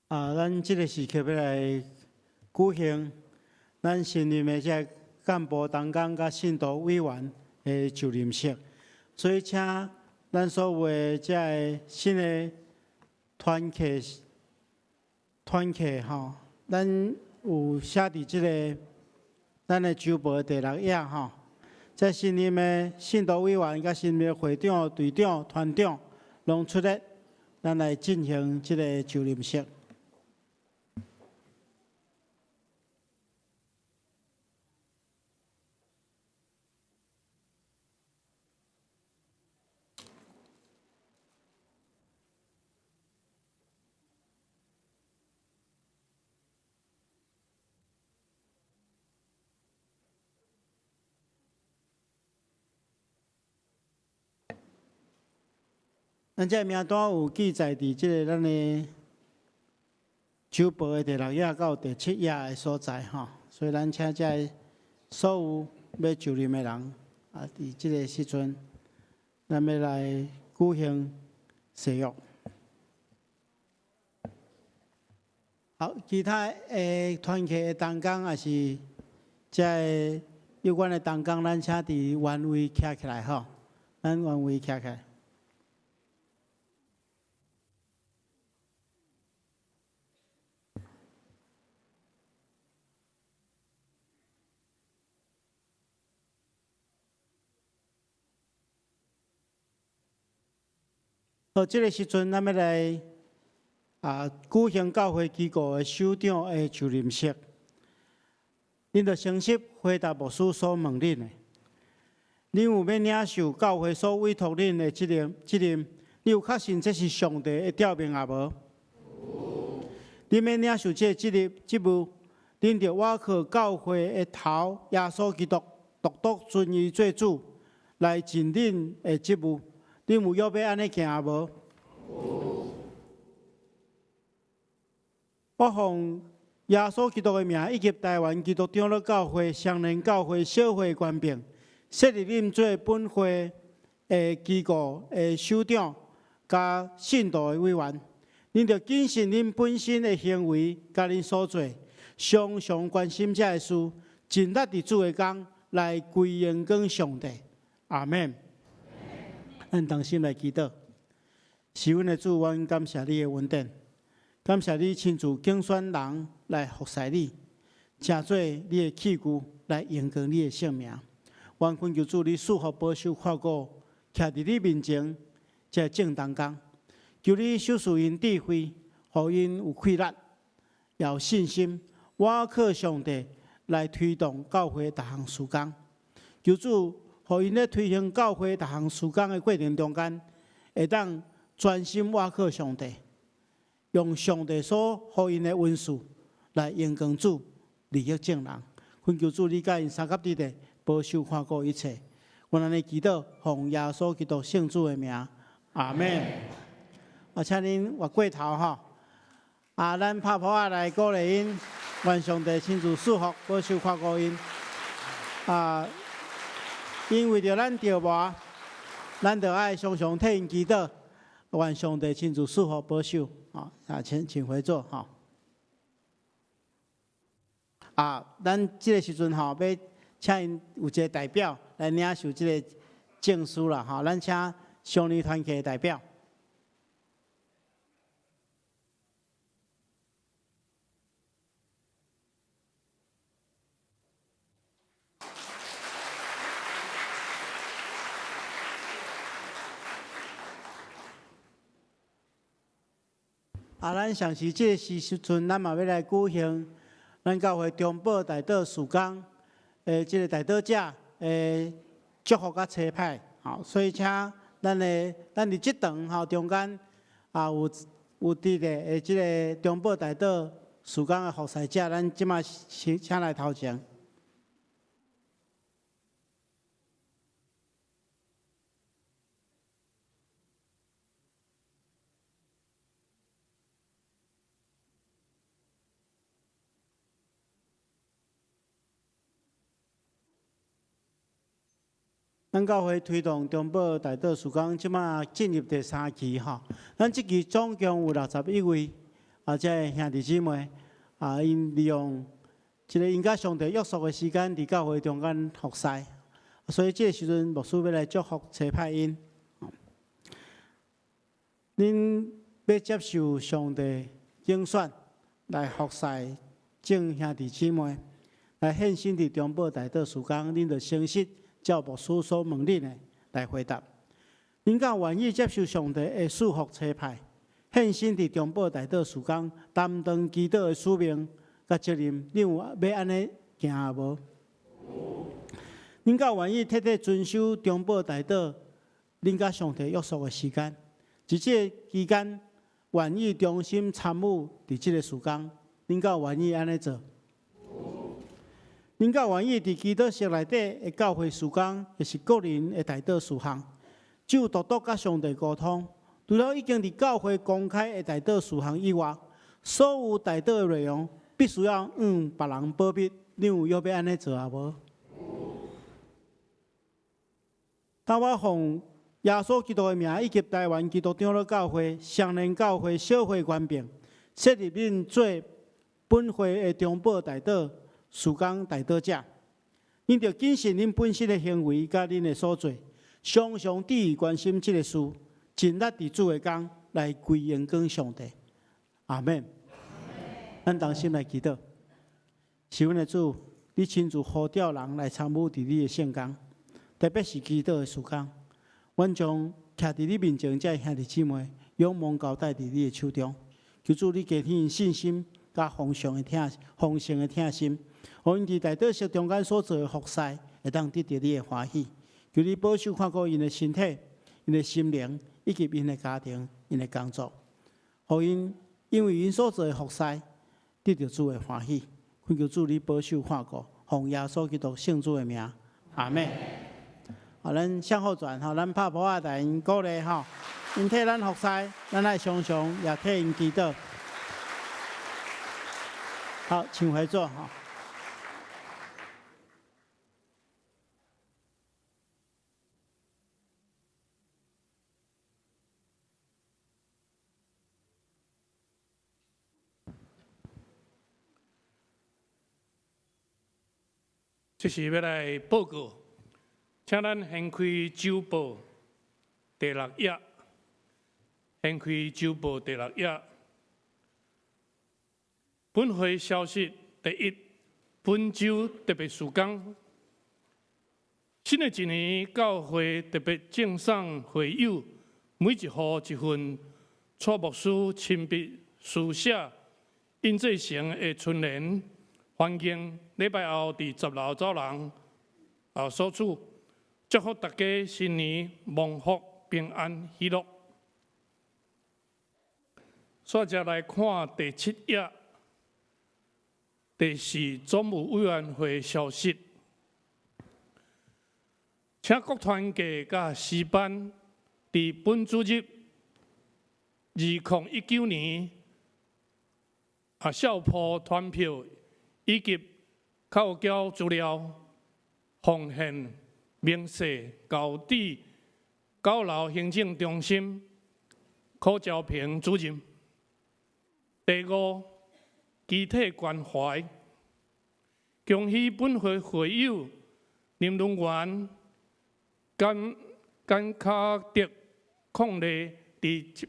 S3: 啊，咱這个時刻欲來舉行咱新任的這个幹部同工佮信徒委員的就任式，所以請咱所有的這个新的團契團契吼，咱有寫佇這个咱的周報第六頁吼，這新任的信徒委員佮新任的會長、隊長、團長攏出列，咱來進行這个就任式。咱這名單有記載佇這个咱的周報的第六頁到第七頁的所在吼，所以咱請這所有欲就任的人啊，佇這个時陣，咱欲來舉行誓約。好，其他的團契的同工也是這个有關的同工，咱請佇原位徛起來吼，咱原位徛起來。好，這个時陣，咱欲來啊舉行教會機構的首長的就任式。恁著誠實回答牧師所問恁的。恁有欲領受教會所委託恁的責任？責任，你有確信這是上帝的調命抑無？恁欲領受這个責任職務，恁著倚靠教會的頭耶穌基督，獨獨尊伊做主，來盡恁的職務。恁有約欲按呢行無？我奉耶穌基督的名，以及台灣基督長老教會、雙連教會小會權柄，設立恁做本會的機構的首長，佮信徒的委員。恁著謹慎恁本身的行為，佮恁所做，常常關心這个事，盡力佇主的工來歸榮光上帝。阿們。咱同心來祈禱，是阮的主，阮感謝你的恩典，感謝你親自揀選人來服侍你，成做你的器具來榮光你的聖名。阮懇求主，你賜福保守看顧，徛佇你面前這個眾同工，求你賞賜𪜶智慧，予𪜶有氣力，也有信心，倚靠上帝來推動教會逐項事工。求主。予𪜶咧推行教會逐項事工的過程中間，會當專心倚靠上帝，用上帝所予𪜶的恩賜來榮光主、利益眾人。懇求主，你佮𪜶相佮佇咧，保守看顧一切。阮按呢祈禱，奉耶穌基督聖子的名，阿們。我請恁越過頭吼，啊，咱拍噗仔來鼓勵𪜶，願上帝親自賜福，保守看顧𪜶。啊，𪜶為著咱著磨，咱著愛常常替𪜶祈禱，願上帝親自賜福保守。啊，請回座吼。啊，咱這个時陣吼，欲請𪜶有一个代表來領受這个證書啦吼。咱請少年團契的代表。啊，咱上時這个時陣，咱嘛欲來舉行咱教會中保代禱事工的這个代禱者的祝福佮差派，吼，所以請咱的咱佇這場吼中間啊有有佇咧的這个中保代禱事工的服侍者，咱這馬請來頭前。咱教會推動中保代禱事工，這馬進入第三期吼。咱這期總共有61位啊，這个兄弟姊妹啊，𪜶利用這个𪜶佮上帝約束的時間，佇教會中間服侍。所以這个時陣，牧師欲來祝福差派𪜶。恁欲接受上帝揀選來服侍眾兄弟姊妹，來獻身佇中保代禱事工，恁著誠實照牧師所問恁的來回答。恁敢願意接受上帝的賜福差派，獻身佇中保代禱事工，擔當祈禱的使命佮責任？恁有欲按呢行無？恁敢願意徹底遵守中保代禱，恁佮上帝約束的時間？佇這個期間，願意忠心參與佇這个事工，恁敢願意按呢做？恁敢願意佇祈禱室內底的教會事工，抑是個人的代禱事項，只有獨獨佮上帝溝通。除了已經佇教會公開的代禱事項以外，所有代禱的內容必須要向別人保密。恁有欲按呢做抑無？當我奉耶穌基督的名，以及台灣基督長老教會、雙連教會小會權柄，設立恁做本會的中保代禱事工代禱者。恁著謹慎恁本身的行為佮恁的所做，常常注意關心這个事，盡力佇主的工來歸榮光上帝。阿們。咱同心來祈禱。是阮的主，你親自呼召人來參與佇你的聖工，特別是祈禱的事工。阮將徛佇你面前這兄弟姊妹，仰望交代佇你的手中。求主你加添𪜶信心，佮豐盛的疼心，予𪜶佇代禱室中間所做的服侍，會當得著你的歡喜。求你保守看顧𪜶的身體、𪜶的心靈，以及𪜶的家庭、𪜶的工作，予𪜶因為𪜶所做的服侍，得著主的歡喜。懇求主你保守看顧，奉耶穌基督聖子的名，阿們。好，咱向後轉吼，咱拍噗仔來𪜶鼓勵吼，𪜶替咱服侍，咱愛常常也替𪜶祈禱。好，請回座吼。
S1: 這是欲來報告，請咱掀開週報第六頁，掀開週報第六頁。本會消息第一，本週特別事工。新的一年，教會特別贈送會友每一戶一份蔡牧師親筆書寫印製成的春聯，歡迎禮拜後佇10樓走廊啊索取。祝福大家新年蒙福平安喜樂。煞接來看第七頁，第四總務委員會消息，請各團契佮詩班佇本主日2019年校鋪團票以及扣繳資料奉獻明細，交佇九樓行政中心柯兆平主任。第五，肢體關懷，恭喜本會會友林倫元、甘甘卡德礦麗佇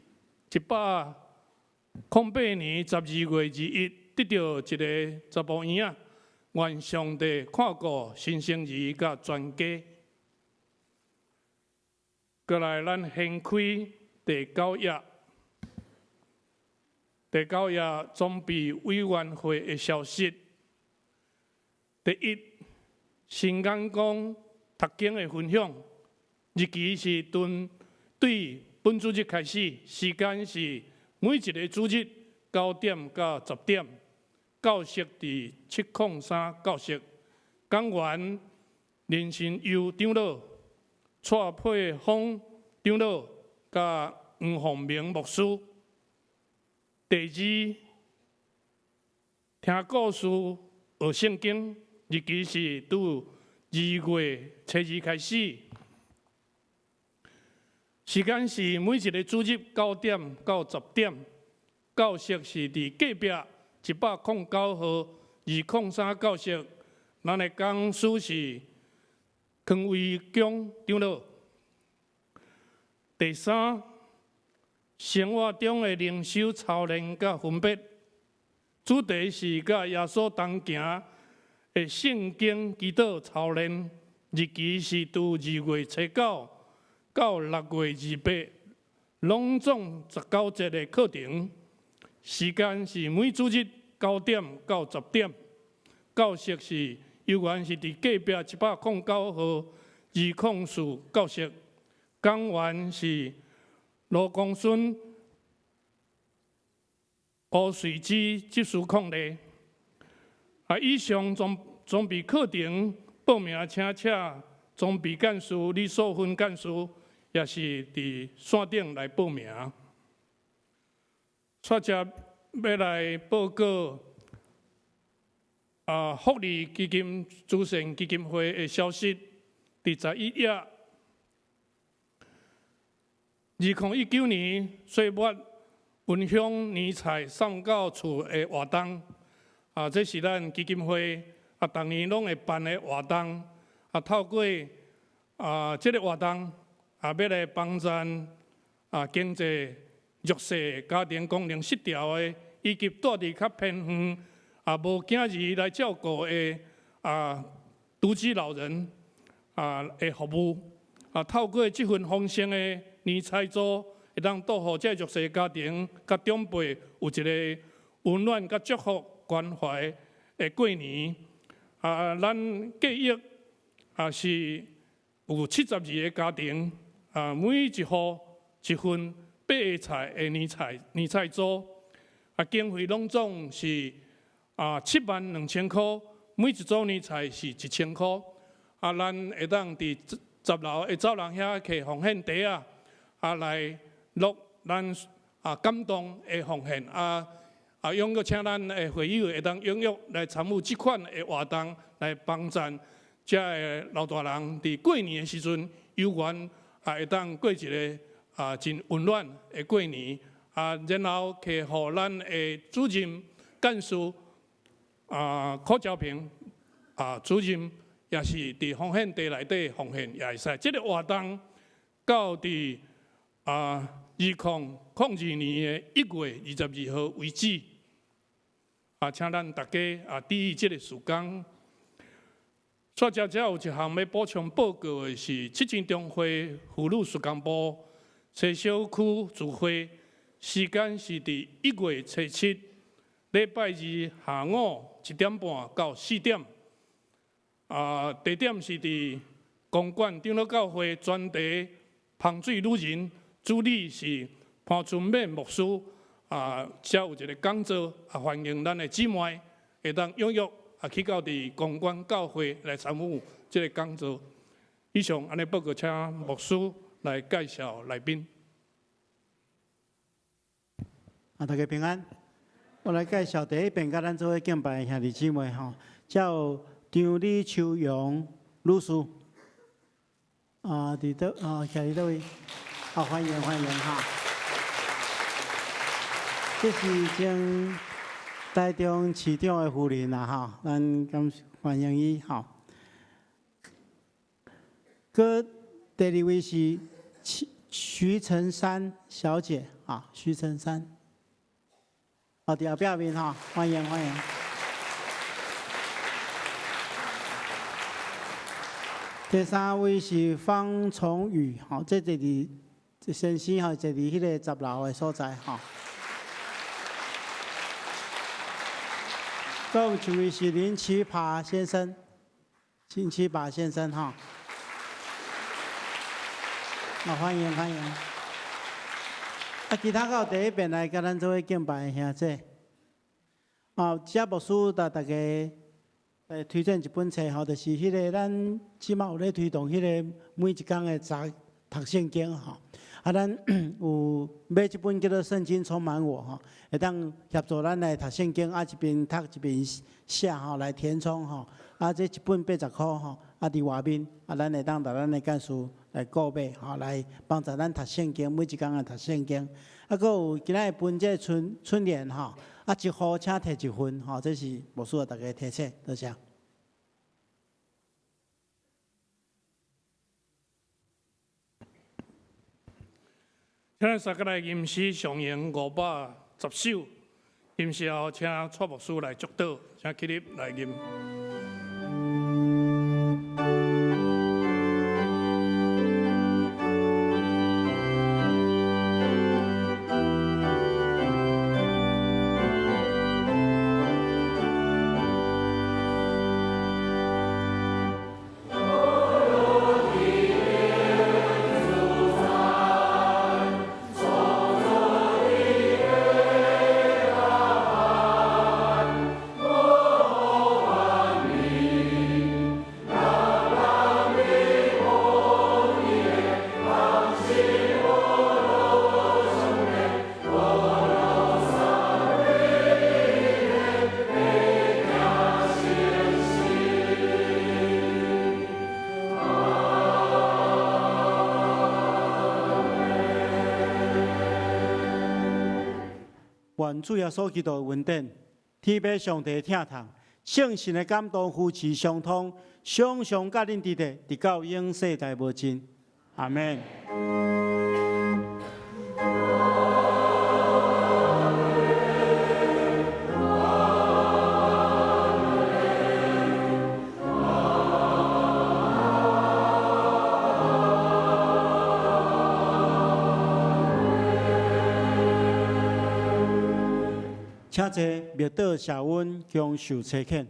S1: 108年12月21得著一个查埔嬰仔，願上帝看顧新生兒佮全家。過來，咱掀開第九頁，第九頁準備委員會的消息。第一，新眼光讀經的分享，日期是對對本主日開始，時間是每一个主日9點到10點，教室佇703教室。講員林新佑長老、蔡佩峰長老佮黃鳳明牧師。第二，聽故事學聖經，日期是對2月初2開始，時間是每一个主日9點到10點，教室是佇隔壁109號203教室。咱的講師是康維強長老。第三，生活中的靈修操練佮分別，主題是佮耶穌同行的聖經祈禱操練，日期是佇2月初9到6月28，攏總19節的課程，時間是每主日9點到10點，教室是猶原是佇隔壁109號204教室，講員是羅公孫吳瑞芝執事控理。以上裝備課程報名，請請裝備幹事李素芬幹事，也是佇線頂來報名。煞接欲來報告福利基金慈善基金會的消息，第11頁。2019年歲末分享年菜送到厝的活動，這是咱基金會逐年攏會辦的活動，透過這个活動欲來幫贊經濟弱勢家庭功能失調的，以及蹛佇較偏遠無囝兒來照顧的獨居老人的服務，透過這份豐盛的年菜組，會當帶予這弱勢家庭佮長輩有一个溫暖佮祝福關懷的過年。咱計劃是有72个家庭，每一戶一份八个菜的年菜組，經費攏總是72,000箍，每一組年菜是1000箍。咱會當佇10樓的走廊遐摕奉獻袋仔，來落咱感動的奉獻，踴躍請咱的會友會當踴躍來參與這款的活動，來幫贊遮个老大人佇過年的時陣，猶原會當過一个真溫暖的過年。然後交予咱的主任幹事柯兆平主任，也是佇奉獻袋內底奉獻也會使。這个活動到佇2002年的1月22號為止。請咱大家注意這个時間。煞接遮有一項欲補充報告的是，七星中會婦女事工部西小區聚會，時間是佇1月初7禮拜二下午1點半到4點。地點是佇公馆长老教會專題風水女人，主理是潘春美牧師。啊，遮有一個講座，啊，歡迎咱的姊妹會當踴躍啊，去到佇公館教會來參與這個講座。以上按呢報告，請牧師來介紹來賓。
S3: 啊，大家平安。我來介紹第一遍佮咱做伙敬拜的兄弟姊妹吼，叫張李秋陽女士。啊，佇佗啊，徛佇佗位？啊，歡迎歡迎哈。這是前台中市長的夫人啦，吼，咱感歡迎伊吼。閣第二位是徐徐成山小姐啊，徐成山，哦，佇後壁面吼，歡迎歡迎。第三位是方崇宇，吼，這坐佇先生吼，坐佇彼个十樓的所在吼。閣有一位是林奇帕先生，林奇帕先生吼，啊，歡迎歡迎。啊，其他閣有第一遍來佮咱做伙敬拜的兄弟，啊，這牧師共大家來推薦一本冊吼，就是彼个咱這馬有咧推動彼个每一工的早讀聖經吼。啊，咱有買這本叫做《聖經充滿我》吼，會當協助咱來讀聖經，啊一邊讀一邊寫吼，來填充吼。啊，這一本80箍吼，啊，佇外面啊，咱會當共咱的幹事來購買吼，來幫助咱讀聖經，每一工來讀聖經。啊，閣有今仔日分這個春春聯吼，啊，一戶請提一份吼，這是牧師共大家提醒，多謝。
S1: 請咱三個來吟詩上詠510首，吟詩後請蔡牧師來祝禱，請起立來吟。
S3: 願主耶穌基督的恩典，天父上帝的疼痛，聖神的感動扶持相通，常常佮恁佇咧，直到永世代無盡。阿門。請坐，默禱謝恩，享受差遣。